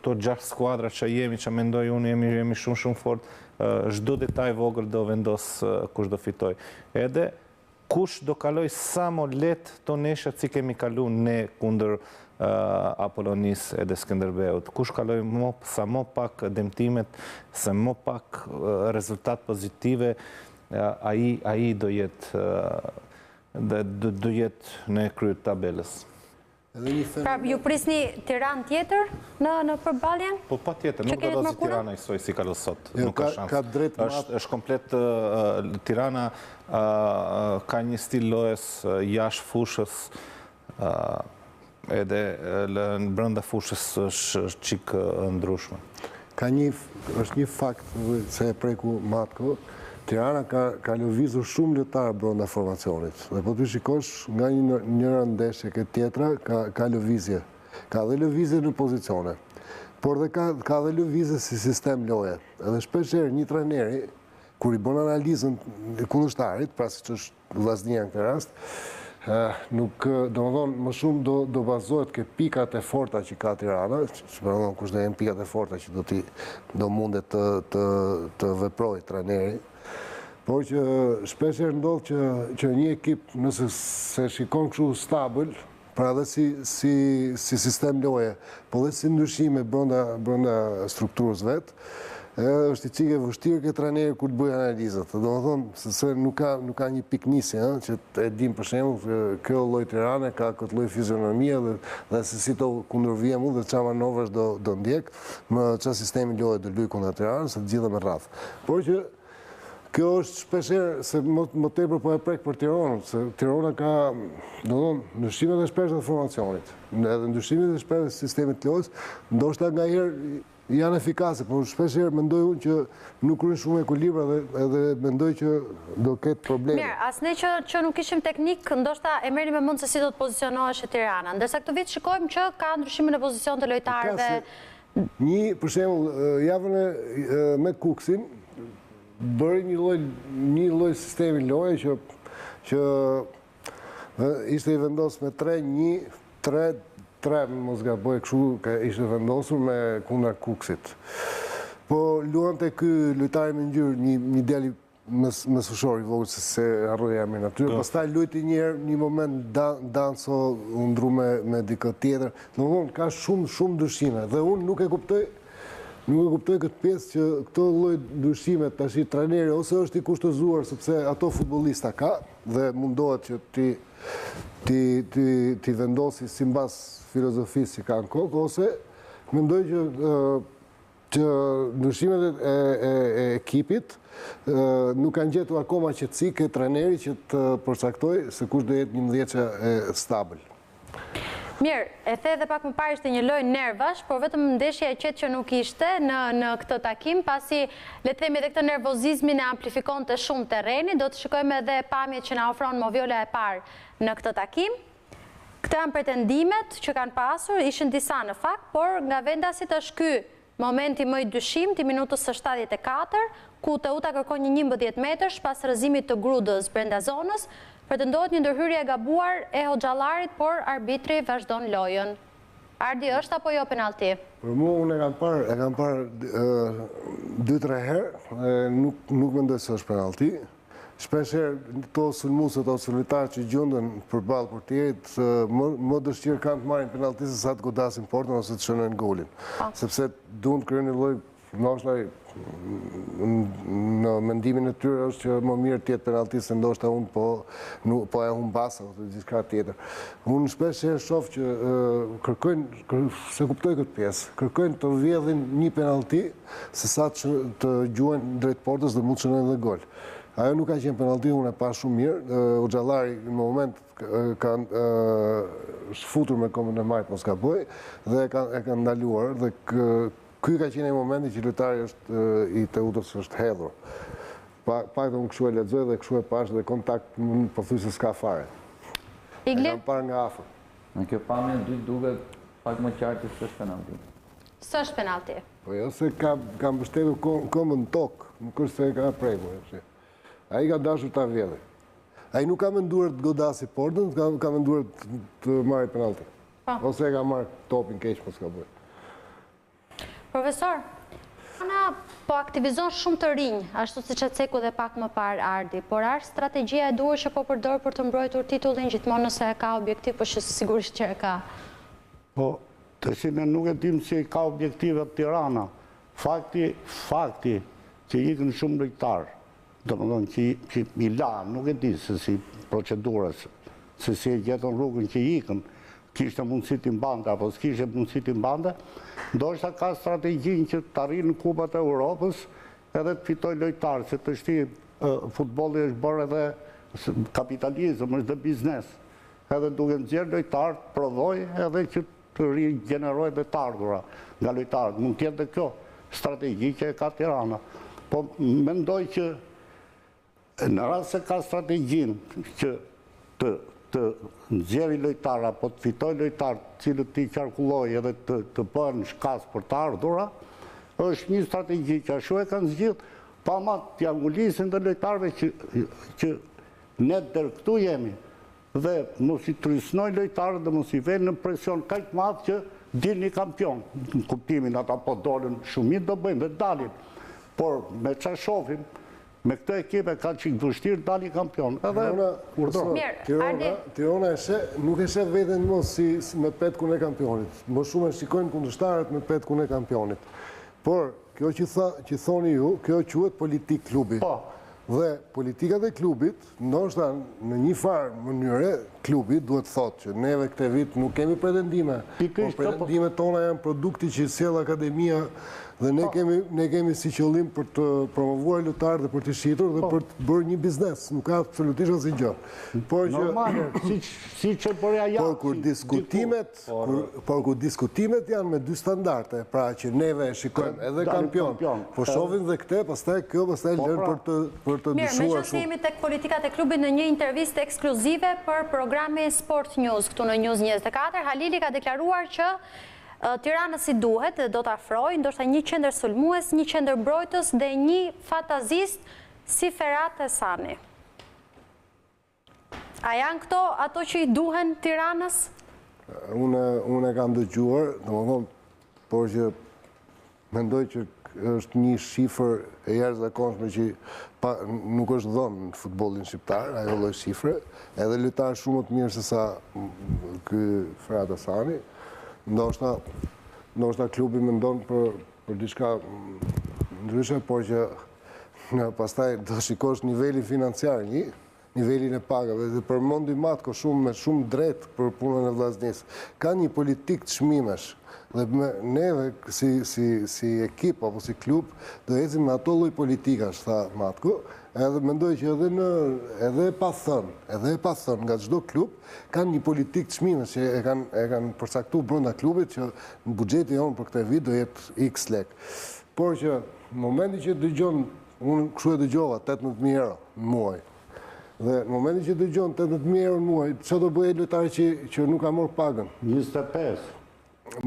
të gjashtë skuadra që jemi, që mendoj unë jemi, jemi shumë, shumë fort, çdo detaj vogël do vendos kush do fitoj. Edhe, Kush do kaloj sa mo lehtë to ndeshjet si kemi kalu ne kundër Apolonisë edhe Skënderbeut. Kush kaloj mo sa mo pak demtimet, sa mo pak rezultat pozitive, ai ai do jetë dhe do jetë në krye të tabelës. Pra, ju prisni Tiranë tjetër në në përballjen? Po patjetër, nuk do të si Tirana njësoj si kalu sot, jo, nuk ka shans. Ka drejt është është komplet Tirana ka një stil lojës jashtë fushës edhe brenda fushës është çik ndryshme. Ka një, është një fakt se e preku Matko, Tirana ka, ka lëvizur shumë lojtarë brenda formacionit. Dhe po të shikosh nga një, njëra ndeshje ke tjetra, ka, ka lëvizje. Ka dhe lëvizje në pozicione. Por dhe ka, ka dhe lëvizje si sistem loje. Edhe shpesh herë një trajneri, Kur i bën analizën e kundërshtarit, pra siç është Vllaznia në këtë rast, nuk, domethënë, më shumë do, do bazohet ke pikat e forta që ka Tirana, që domethënë, kush do jenë pikat e forta që do t'i, do mundet të, të, të veprojë trajneri. Por që shpeshherë ndodh që, që një ekip nëse s'e shikon kështu stabil, pra edhe si, si, si sistem loje, po dhe si ndryshime brenda, brenda strukturës vet, edhe është i çikë e vështirë ke trajneri kur të bëjë analizat. Domethënë, sepse nuk ka, nuk ka një pikënisje, ëh, që e dim për shembull që kjo lloj Tirane ka këtë lloj fizionomie dhe, dhe se si të kundërvihem unë dhe ça manovrash do, do ndjek, me ça sistemi loje do luaj kundra Tiranës, e të gjitha me radhë. Por që Kjo është shpeshherë, se më, më tepër po e prek për Tiranën, se Tirana ka, domethënë, ndryshimet e shpeshta të formacionit, edhe ndryshimet e shpeshta të sistemit të lojës, ndoshta nganjëherë janë efikase, por shpeshherë mendoj unë që nuk ruajnë shumë ekuilibra dhe edhe mendoj që do ketë probleme. Mirë, as ne që, që nuk ishim teknik, ndoshta e merrnim me mend se si do të pozicionoheshe Tirana. Ndërsa këtë vit shikojmë që ka ndryshime në pozicion të lojtarëve. Një, për shembull, javën e me Kukësin, bëri një lloj një lloj sistemi loje që që ishte i vendosur me 3 1 3 3 mos gaboj kështu ka ishte vendosur me kundra Kukësit. Po luante ky lojtari me ngjyrë një një djalë mes mesfushor i vogël se s'e harroj emrin aty. Po. Pastaj luajti një herë një moment Danso u ndru me me dikë tjetër. Domethënë ka shumë shumë ndryshime dhe unë nuk e kuptoj Nuk e kuptoj këtë pjesë që këto lloj ndryshime tashi trajneri ose është i kushtëzuar sepse ato futbollista ka dhe mundohet që t'i t'i t'i t'i vendosi simbas filozofisë që ka në kokë ose mendoj që që ndryshimet e, e, e ekipit nuk kanë gjetur akoma qetësi ke trajneri që të përcaktojë se kush do jetë njëmbëdhjetëshja e stabil. Mirë, e the edhe pak më parë ishte një lojë nervash, por vetëm ndeshja e qetë që nuk ishte në në këtë takim, pasi le të themi edhe këtë nervozizmin e amplifikonte shumë terreni, do të shikojmë edhe pamjet që na ofron Moviola e parë në këtë takim. Këto janë pretendimet që kanë pasur, ishin disa në fakt, por nga vendasit është ky Momenti më i dyshimtë i minutës së 74, ku Teuta kërkon një 11 metërsh pas rrëzimit të Grudës brenda zonës, pretendohet një ndërhyrje e gabuar e Hoxhallarit, por arbitri vazhdon lojën. Ardi, është apo jo penallti? Për mua unë e kam parë, e kam parë dy tre herë, nuk nuk mendoj se është penallti. Shpeshherë këto sulmuesit ose lojtarët që gjenden përballë portierit, më më dëshirë kanë të marrin penallti se sa të godasin portën ose të shënojnë golin. Po. Sepse duan të krijojnë një lloj ndoshta në mendimin e tyre është që më mirë të jetë penallti se ndoshta unë po nuk po e humbas ose diçka tjetër. Unë shpeshherë shoh që kërkojnë s'e kuptoj këtë pjesë, kërkojnë të vjedhin një penallti se sa të, të gjuajnë drejt portës dhe mund të shënojnë dhe gol. Ajo nuk ka qenë penallti, unë e pashë shumë mirë. Hoxhallari në moment ka është futur me këmbën e majtë, mos gaboj, dhe e ka e ka ndaluar dhe ky ka qenë ai momenti që lojtari është i Teutës është hedhur. Pa paktën unë kështu e lexoj dhe kështu e pashë dhe kontakt pothuajse s'ka fare. Igli? E kam parë nga afër. Në kjo pamje e dytë duket pak më qartë që s'është penallti. S'është penallti. Po jo se ka ka mbështetur këmbën në tokë, nuk është se e ka prekur. Ai ka dashur ta vjedhë. Ai nuk ka menduar të godasi portën, ka, ka menduar të, të marrë penallti. Po. Ose e ka marrë topin keq, mos gaboj. Profesor, Tirana po aktivizon shumë të rinj, ashtu siç e ceku dhe pak më parë Ardi, por a është strategjia e duhur që po përdor për të mbrojtur titullin gjithmonë nëse e ka objektiv, por që sigurisht që e ka. Po, Tashi ne nuk e dimë si ka objektivat Tirana. Fakti, fakti që ikën shumë lojtarë, domethënë që që i la, nuk e di se si procedura, se si e gjetën rrugën që ikën, kishte mundësi t'i mbante apo s'kishte mundësi t'i mbante, ndoshta ka strategjinë që të arrijë në kupat e Europës edhe të fitojë lojtarë, se tashti futbolli është bërë edhe kapitalizëm, është dhe biznes. Edhe duke nxjerrë lojtarë të prodhojë edhe që të rigjenerojë dhe të ardhura nga lojtarët. Mund të jetë dhe kjo strategji që e ka Tirana. Po mendoj që në rast se ka strategjinë që të të nxjerrë lojtarë apo të fitojë lojtarë të cilët t'i qarkullojë edhe të të bëhen shkas për të ardhura, është një strategji që ashtu e kanë zgjidh, Po ama t'ia ngulisin dhe lojtarëve që që ne deri këtu jemi dhe mos i trysnojnë lojtarët dhe mos i venë në presion kaq të madh që dilni kampion. Në kuptimin ata po dolën shumë mirë do bëjnë dhe dalin. Por me ça shofim, me këtë ekip e ka çik vështirë të dalin kampion. Edhe urdhëro. Tirana, Tirana e sheh, nuk e sheh veten më si, si me petkun e kampionit. Më shumë e shikojnë kundërshtarët me petkun e kampionit. Por Kjo që tha, që thoni ju, kjo quhet politikë klubi. Po. Dhe politikat e klubit, ndoshta në një farë mënyre, klubi duhet të thotë që neve këtë vit nuk kemi pretendime, por po. pretendimet tona janë produkti që sjell akademia dhe ne po. kemi ne kemi si qëllim për të promovuar lojtarë dhe për të shitur dhe po. për të bërë një biznes, nuk ka absolutisht asnjë gjë. Por që normale, siç siç e bëri Ajaxi. Por kur diskutimet Por kur diskutimet janë me dy standarde, pra që neve e shikojmë edhe kampion, po shohim dhe këtë, pastaj kjo pastaj po, lënë pra. për të për të dyshuar shumë. Mirë, meqenëse jemi tek politikat e klubit në një intervistë ekskluzive për programin Sport News këtu në News 24, Halili ka deklaruar që Tiranës i duhet dhe do të afrojë ndoshta një qendër sulmues, një qendër mbrojtës dhe një fantazist si Ferat Asani. A janë këto ato që i duhen Tiranës? Unë unë e kam dëgjuar, domethënë, por që mendoj që është një shifër e jashtëzakonshme që pa, nuk është dhënë në futbollin shqiptar, ajo lloj shifre, edhe lojtarë shumë më të mirë se sa ky Ferat Asani, ndoshta ndoshta klubi mendon për për diçka ndryshe, por që në pastaj do shikosh nivelin financiar një, nivelin e pagave dhe përmendi Matko shumë me shumë drejt për punën e Vllaznisë. Ka një politikë çmimesh dhe me neve si si si ekip apo si klub do ecim me ato lloj politikash, tha Matko, edhe mendoj që edhe në edhe e pa thënë, edhe e pa thënë nga çdo klub kanë një politikë çmimesh që e kanë e kanë përcaktuar brenda klubit që në buxheti jonë për këtë vit do jetë X lek. Por që në momentin që dëgjon Unë kështu e dëgjova, 18.000 euro në muaj. Dhe në momentin që dëgjon 18.000 euro në muaj, ça do bëjë lojtari që, që nuk ka marrë pagën? 25.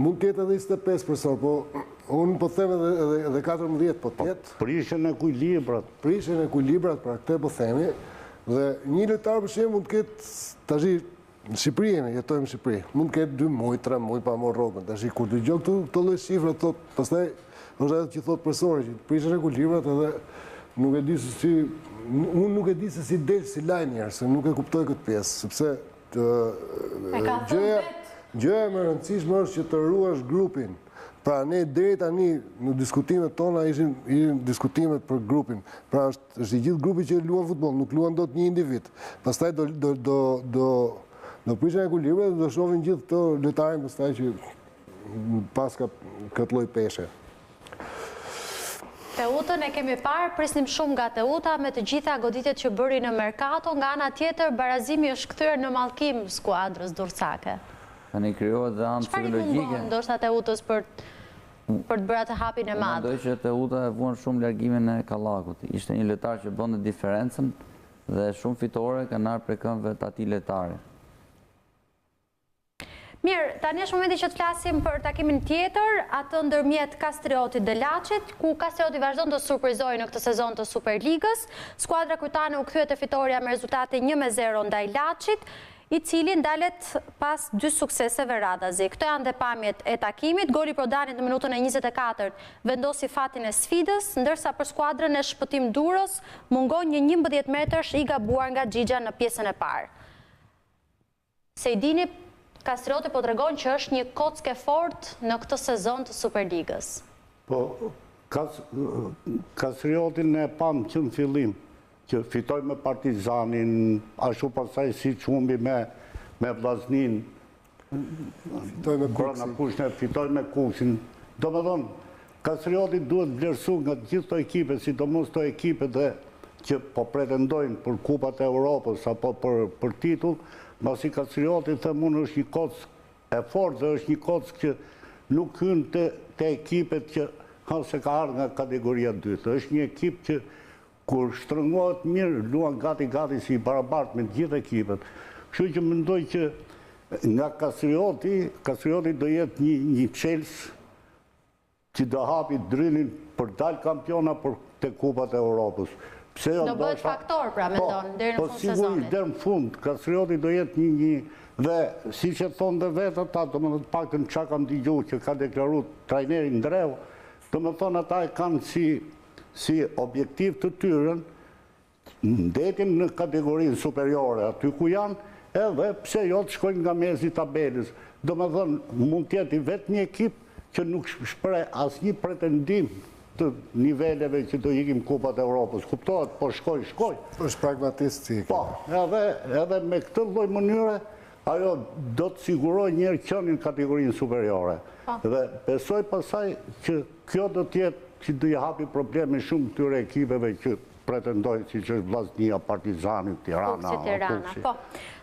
Mund të jetë edhe 25 profesor, po unë po them edhe, edhe, edhe 14 po të jetë. Po, prishen ekuilibrat. Prishen ekuilibrat, pra këtë po themi. Dhe një lojtar për shembull mund të ketë, tashi Në Shqipëri jemi, jetojmë në Shqipëri. Mund të ketë 2 muaj, 3 muaj pa marrë rrogën. Tash kur dëgjon këtu këto lloj shifra thot, pastaj është ajo që thot profesori që prishen ekuilibrat edhe nuk e di se si unë nuk e di se si del si lajm njëherë, se nuk e kuptoj këtë pjesë, sepse të gjëja gjëja më e rëndësishme është që të ruash grupin. Pra ne deri tani në diskutimet tona ishin ishin diskutimet për grupin. Pra është Është i gjithë grupi që luan futboll, nuk luan dot një individ. Pastaj do do do do do prishen ekuilibrat dhe do shohin gjithë këto lojtarin pastaj që paska këtë lloj peshe. Teutën e kemi parë, prisnim shumë nga Teuta me të gjitha goditjet që bëri në merkato, nga ana tjetër barazimi është kthyer në mallkim skuadrës durrsake. Tani krijohet dhe anë psikologjike. Çfarë i mungon ndoshta Teutës për për të bërë atë hapin e madh. Mendoj që Teuta e vuan shumë largimin e Kallakut. Ishte një lojtar që bënte diferencën dhe shumë fitore kanë ardhur prej këmbëve të atij lojtari. Mirë, tani është momenti që të flasim për takimin tjetër, atë ndërmjet Kastriotit dhe Laçit, ku Kastrioti vazhdon të surprizojë në këtë sezon të Superligës. Skuadra krujane u kthye te fitorja me rezultatin 1-0 ndaj Laçit. i cili ndalet pas dy sukseseve radhazi. Këto janë dhe pamjet e takimit, goli i Prodanit në minutën e 24 vendosi fatin e sfidës, ndërsa për skuadrën e Shpëtim Duros mungon një 11 metërsh i gabuar nga Xhixha në pjesën e parë. Sejdini, Kastrioti po tregon që është një kockë e fortë në këtë sezon të Superligës. Po, Kastriotin e pamë që në fillim, që fitoi me Partizanin, ashtu pastaj siç humbi me me Vllazninë, fitoi me Kukësin, fitoi me Kukësin. Domethënë, Kastrioti duhet vlerësu nga të gjithë këto ekipe, sidomos këto ekipe dhe që po pretendojnë për kupat e Europës apo për për titull, mbasi Kastrioti them unë është një kockë e fortë dhe është një kockë që nuk hyn te te ekipet që ha se ka ardhur nga kategoria e dytë. Është një ekip që Kur shtrëngohet mirë, luan gati gati si i barabartë me të gjithë ekipet. Kështu që mendoj që nga Kastrioti, Kastrioti do jetë një një çelës. Që do hapi drynin për dalë kampiona për te kupat e Europës. Pse jo Do bëhet faktor pra, po, mendon, deri në po fund sezonit. Po sigurisht, deri në fund, Kastrioti do jetë një një dhe siç e thonë dhe vetë ata, domethënë të paktën ça kam dëgju që ka deklaru trajneri Ndreu, domethënë ata e kanë si si objektiv të tyren Mbetjen në kategorinë superiore aty ku janë, edhe pse jo të shkojnë nga mesi i tabelës. Domethënë, mund të jetë i vetmi ekip që nuk shpreh asnjë pretendim të niveleve që do ikim kupat e Europës. Kuptohet, po shkoj, shkoj. Është pragmatist si ekip. Po, edhe, edhe me këtë lloj mënyre, ajo do të sigurojë njëherë qenien në kategorinë superiore. Po. Dhe besoj pastaj që kjo do të jetë që do i hapi probleme shumë këtyre ekipeve që pretendojnë siç është Vllaznia, Partizani, Tirana, Kukësi, Tirana, Kukësi. po.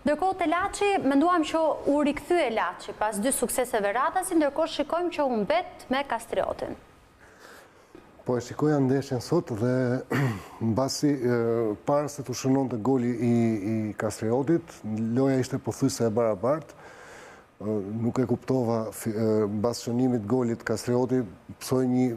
Ndërkohë te Laçi, menduam që u rikthye Laçi pas dy sukseseve radhazi, ndërkohë shikojmë që humbet me Kastriotin. Po e shikoja ndeshjen sot dhe mbasi para se t'u shënonte goli i, i Kastriotit, loja ishte pothuajse e barabartë. Nuk e kuptova mbas shënimit golit Kastrioti pësoi një,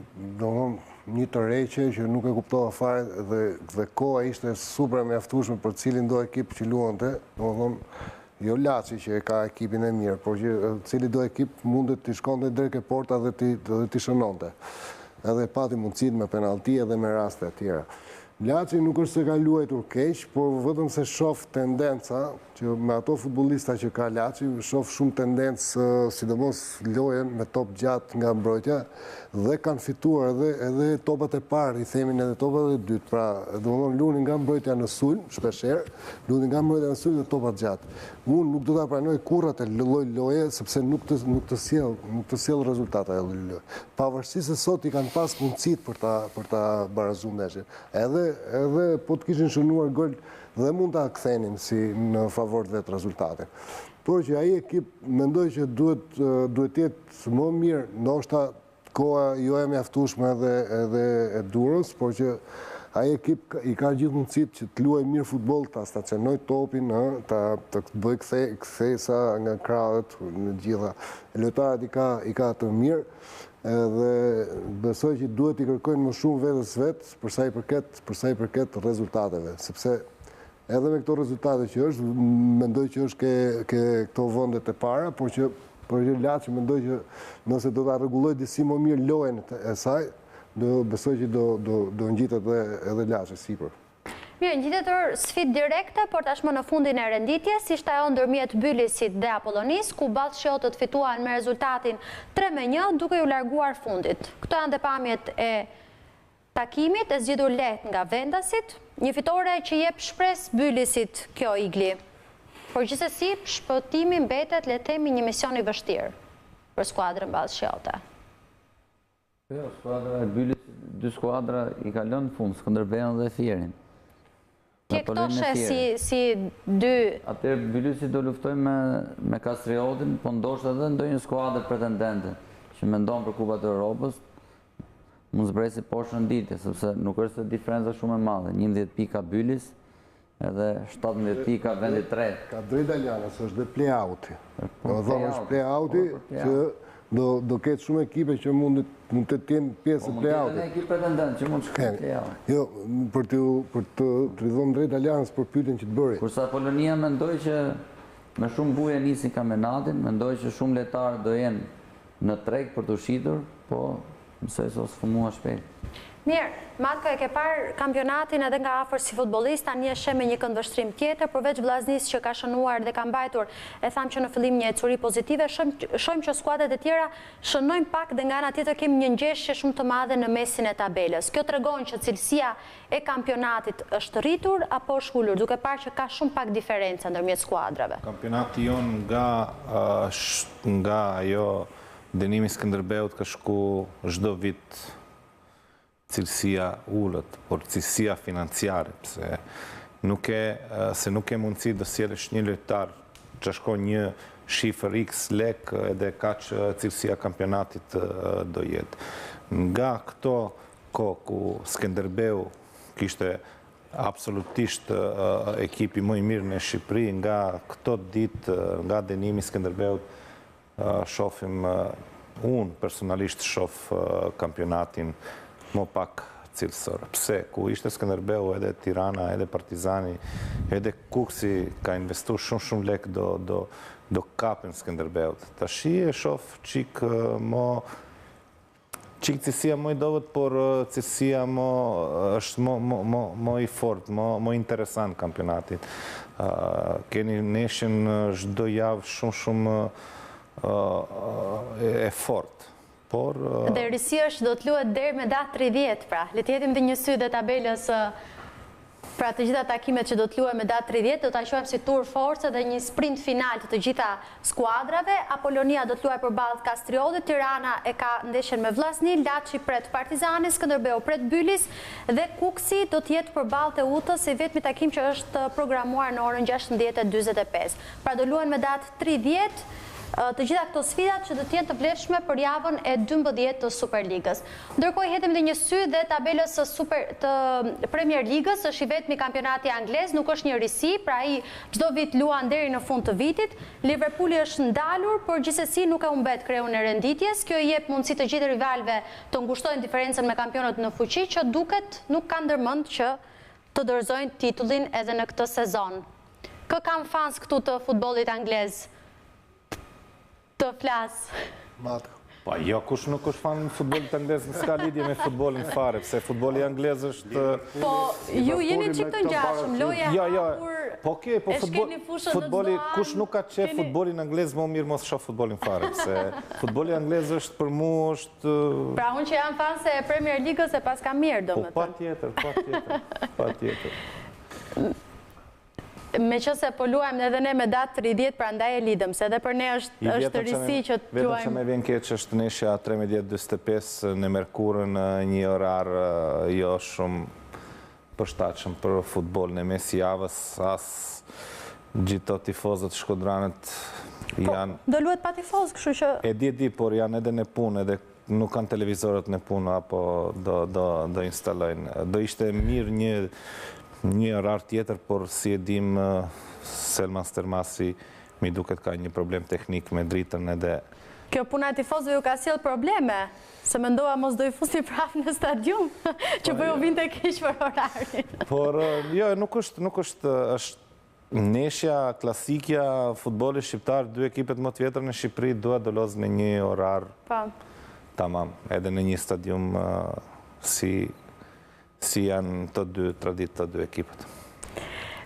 domethënë, një tërheqje që nuk e kuptova fare dhe dhe koha ishte super e mjaftueshme për cilindo ekip që luante, domethënë, jo Laçi që e ka ekipin e mirë, por që cilido ekip mundet t'i shkonte drejt ke porta dhe t'i dhe t'i shënonte. Edhe pati mundësitë me penallti edhe me raste të tjera. Laçi nuk është se ka luajtur keq, por vetëm se shoh tendenca që me ato futbollista që ka Laçi, shoh shumë tendencë, sidomos lojën me top gjatë nga mbrojtja dhe kanë fituar edhe edhe topat e parë, i themin edhe topat e dytë, pra domethënë luanin nga mbrojtja në sulm, shpeshherë, luanin nga mbrojtja në sulm dhe topat gjatë. Unë nuk do ta pranoj kurrë atë lloj loje sepse nuk të nuk të sjell, nuk të sjell rezultat ajo lloj loje. Pavarësisht se sot i kanë pas mundësitë për ta për ta barazuar ndeshjen. Edhe edhe po të kishin shënuar gol dhe mund ta kthenin si në favor të vet rezultatin. Por që ai ekip mendoj që duhet duhet të jetë më mirë, ndoshta koha jo e mjaftueshme edhe edhe e Duros, por që ai ekip i ka gjithë mundësitë që të luajë mirë futboll, ta stacionojë topin, ë, ta të bëjë kthe, kthesa nga krahët në gjitha. Lojtarët i ka i ka të mirë edhe besoj që duhet t'i kërkojnë më shumë vetes vet për sa i përket për sa i përket rezultateve, sepse Edhe me këto rezultate që është, mendoj që është ke, ke këto vendet e para, por që por që Laçi mendoj që nëse do ta rregullojë disi më mirë lojën e saj, do besoj që do do do ngjitet edhe edhe Laçi sipër. Mirë, një tjetër sfidë direkte, por tashmë në fundin e renditjes, ishte ajo ndërmjet Bylisit dhe Apollonisë, ku ballshiotët fituan me rezultatin 3-1, duke iu larguar fundit. Këto janë dhe pamjet e takimit, e zgjidhur lehtë nga vendasit, një fitore që i jep shpresë Bylisit kjo Igli. Por gjithsesi, shpëtimi mbetet le të themi një mision i vështirë për skuadrën ballshiote. Jo, skuadra e Bylisit, dy skuadra i ka lënë në fund, Skënderbeun dhe Fierin. Ti këto sheh si si dy Atëherë Bylisi do luftojë me me Kastriotin, po ndoshta edhe ndonjë skuadër pretendente që mendon për Kupat e Europës, mund zbresi poshtë në renditje, sepse nuk është se diferenca shumë e madhe, 11 pika Bylis, edhe 17 pika vendi i tretë. Ka drejtë Daliana, se është dhe play-outi. Po, Domethënë është play-outi po, që do do ketë shumë ekipe që mund mund të jenë pjesë po, e play-outit. Po mund të jetë ekip pretendent që mund të shkojë play-out. Jo, për të për të të dhënë drejt Dalianës për pyetjen që të bëri. Kurse Apolonia mendoj që me shumë buje nisi kampionatin, mendoj që shumë lojtarë do jenë në treg për t'u shitur, po Besoj se u sfumua shpejt. Mirë, Matko e ke parë kampionatin edhe nga afër si futbollist, tani e sheh me një këndvështrim tjetër, përveç Vllaznisë që ka shënuar dhe ka mbajtur, e thamë që në fillim një ecuri pozitive, shohim që skuadrat e tjera shënojnë pak dhe nga ana tjetër kemi një ngjeshje shumë të madhe në mesin e tabelës. Kjo tregon që cilësia e kampionatit është rritur apo është ulur, duke parë që ka shumë pak diferenca ndërmjet skuadrave. Kampionati jonë nga nga ajo Dënimi i Skënderbeut ka shku çdo vit cilësia ulët, por cilësia financiare, pse nuk e se nuk ke mundësi të sjellësh një lojtar që shkon një shifër X lek edhe kaq cilësia kampionatit do jetë. Nga këto kohë ku Skënderbeu kishte absolutisht ekipi më i mirë në Shqipëri, nga këto ditë, nga dënimi i Skënderbeut, Shofim Unë personalisht shof kampionatin më pak cilësor. Pse? Ku ishte Skënderbeu edhe Tirana, edhe Partizani, edhe Kukësi ka investu shumë shumë lek do do do kapin Skënderbeut. Tashi e shof çik më Çik cilësia më i dobët, por cilësia më është më më më më i fortë, më më interesant kampionatit. Keni ndeshjen çdo javë shumë shumë e fortë. Por Dhe risia është do të luhet deri me datë 30, pra. Le të hedhim dhe një sy dhe tabelës Pra të gjitha takimet që do të luhen me datë 30 do ta quajmë si tur force dhe një sprint final të të gjitha skuadrave. Apolonia do të luajë përballë Kastriotit, Tirana e ka ndeshjen me Vllazninë, Laçi pret Partizanin, Skënderbeu pret Bylis dhe Kukësi do të jetë përballë Teutës, i vetmi takim që është programuar në orën 16:45. Pra do luhen me datë 30 të gjitha këto sfidat që do të jenë të vlefshme për javën e 12 të Superligës. Ndërkohë i hedhim dhe një sy dhe tabelës së Super të Premier Ligës, është i vetmi kampionati anglez, nuk është një risi, pra ai çdo vit luan deri në fund të vitit. Liverpooli është ndalur, por gjithsesi nuk e humbet kreun e renditjes. Kjo i jep mundësi të gjithë rivalëve të ngushtojnë diferencën me kampionët në fuqi, që duket nuk kanë ndërmend që të dorëzojnë titullin edhe në këtë sezon. Kë kam fans këtu të futbollit anglez? Të flas. Matko. Po jo, kush nuk është fan futbollit anglez, s'ka lidhje me futbollin fare, pse futbolli anglez është... Po, ju jeni çik të ngjashëm, lojë e jo, jo, hapur, po ke, po e shkelni fushën në çdo futbolli, kush nuk ka qef keni... futbollin anglez, më mirë mos shoh futbollin fare, pse futbolli anglez është për mu është... Pra, unë që jam fanse e Premier Ligës e paska mirë, Po, domethënë. patjetër, patjetër, patjetër. Meqenëse po luajmë edhe ne me datë 30, prandaj e lidhëm, se edhe për ne është është risi që të luajmë. Vetëm që më vjen keq është ndeshja 13:45 në Merkurën në një orar jo shumë përshtatshëm për futboll në mes javës, as gjithë tifozët shkodranët po, janë... Do luhet pa tifozë, kështu që... E di, e di, por janë edhe në punë, edhe nuk kanë televizorët në punë apo do do do instalojnë. Do ishte mirë një një orar tjetër, por si e dim Selman Stërmasi mi duket ka një problem teknik me dritën edhe Kjo puna e tifozëve ju ka sjellë probleme, se mendova mos do i fusni prapë në stadium, që po ju vinte keq për orarin. Por jo, nuk është nuk është është Ndeshja klasikja futbolli shqiptar dy ekipet më të vjetra në Shqipëri duhet do lozë në një orar Po. tamam edhe në një stadium si si janë të dy traditë të dy ekipet.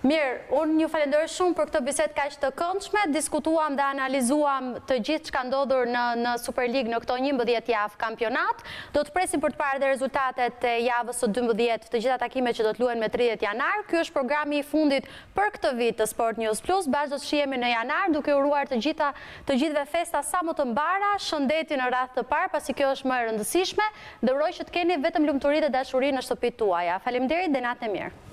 Mirë, unë ju falenderoj shumë për këtë bisedë kaq të këndshme, diskutuam dhe analizuam të gjithë ç'ka ndodhur në në Superligë në këto 11 javë kampionat. Do të presim për të parë dhe rezultatet e javës së 12, të gjitha takimet që do të luhen me 30 janar. Ky është programi i fundit për këtë vit të Sport News Plus. Bashkë do të shihemi në janar, duke uruar të gjitha të gjithëve festa sa më të mbara, shëndetin në radhë të parë, pasi kjo është më e rëndësishme, dhe uroj që të keni vetëm lumturi dhe dashuri në shtëpitë tuaja. Faleminderit dhe natën e mirë.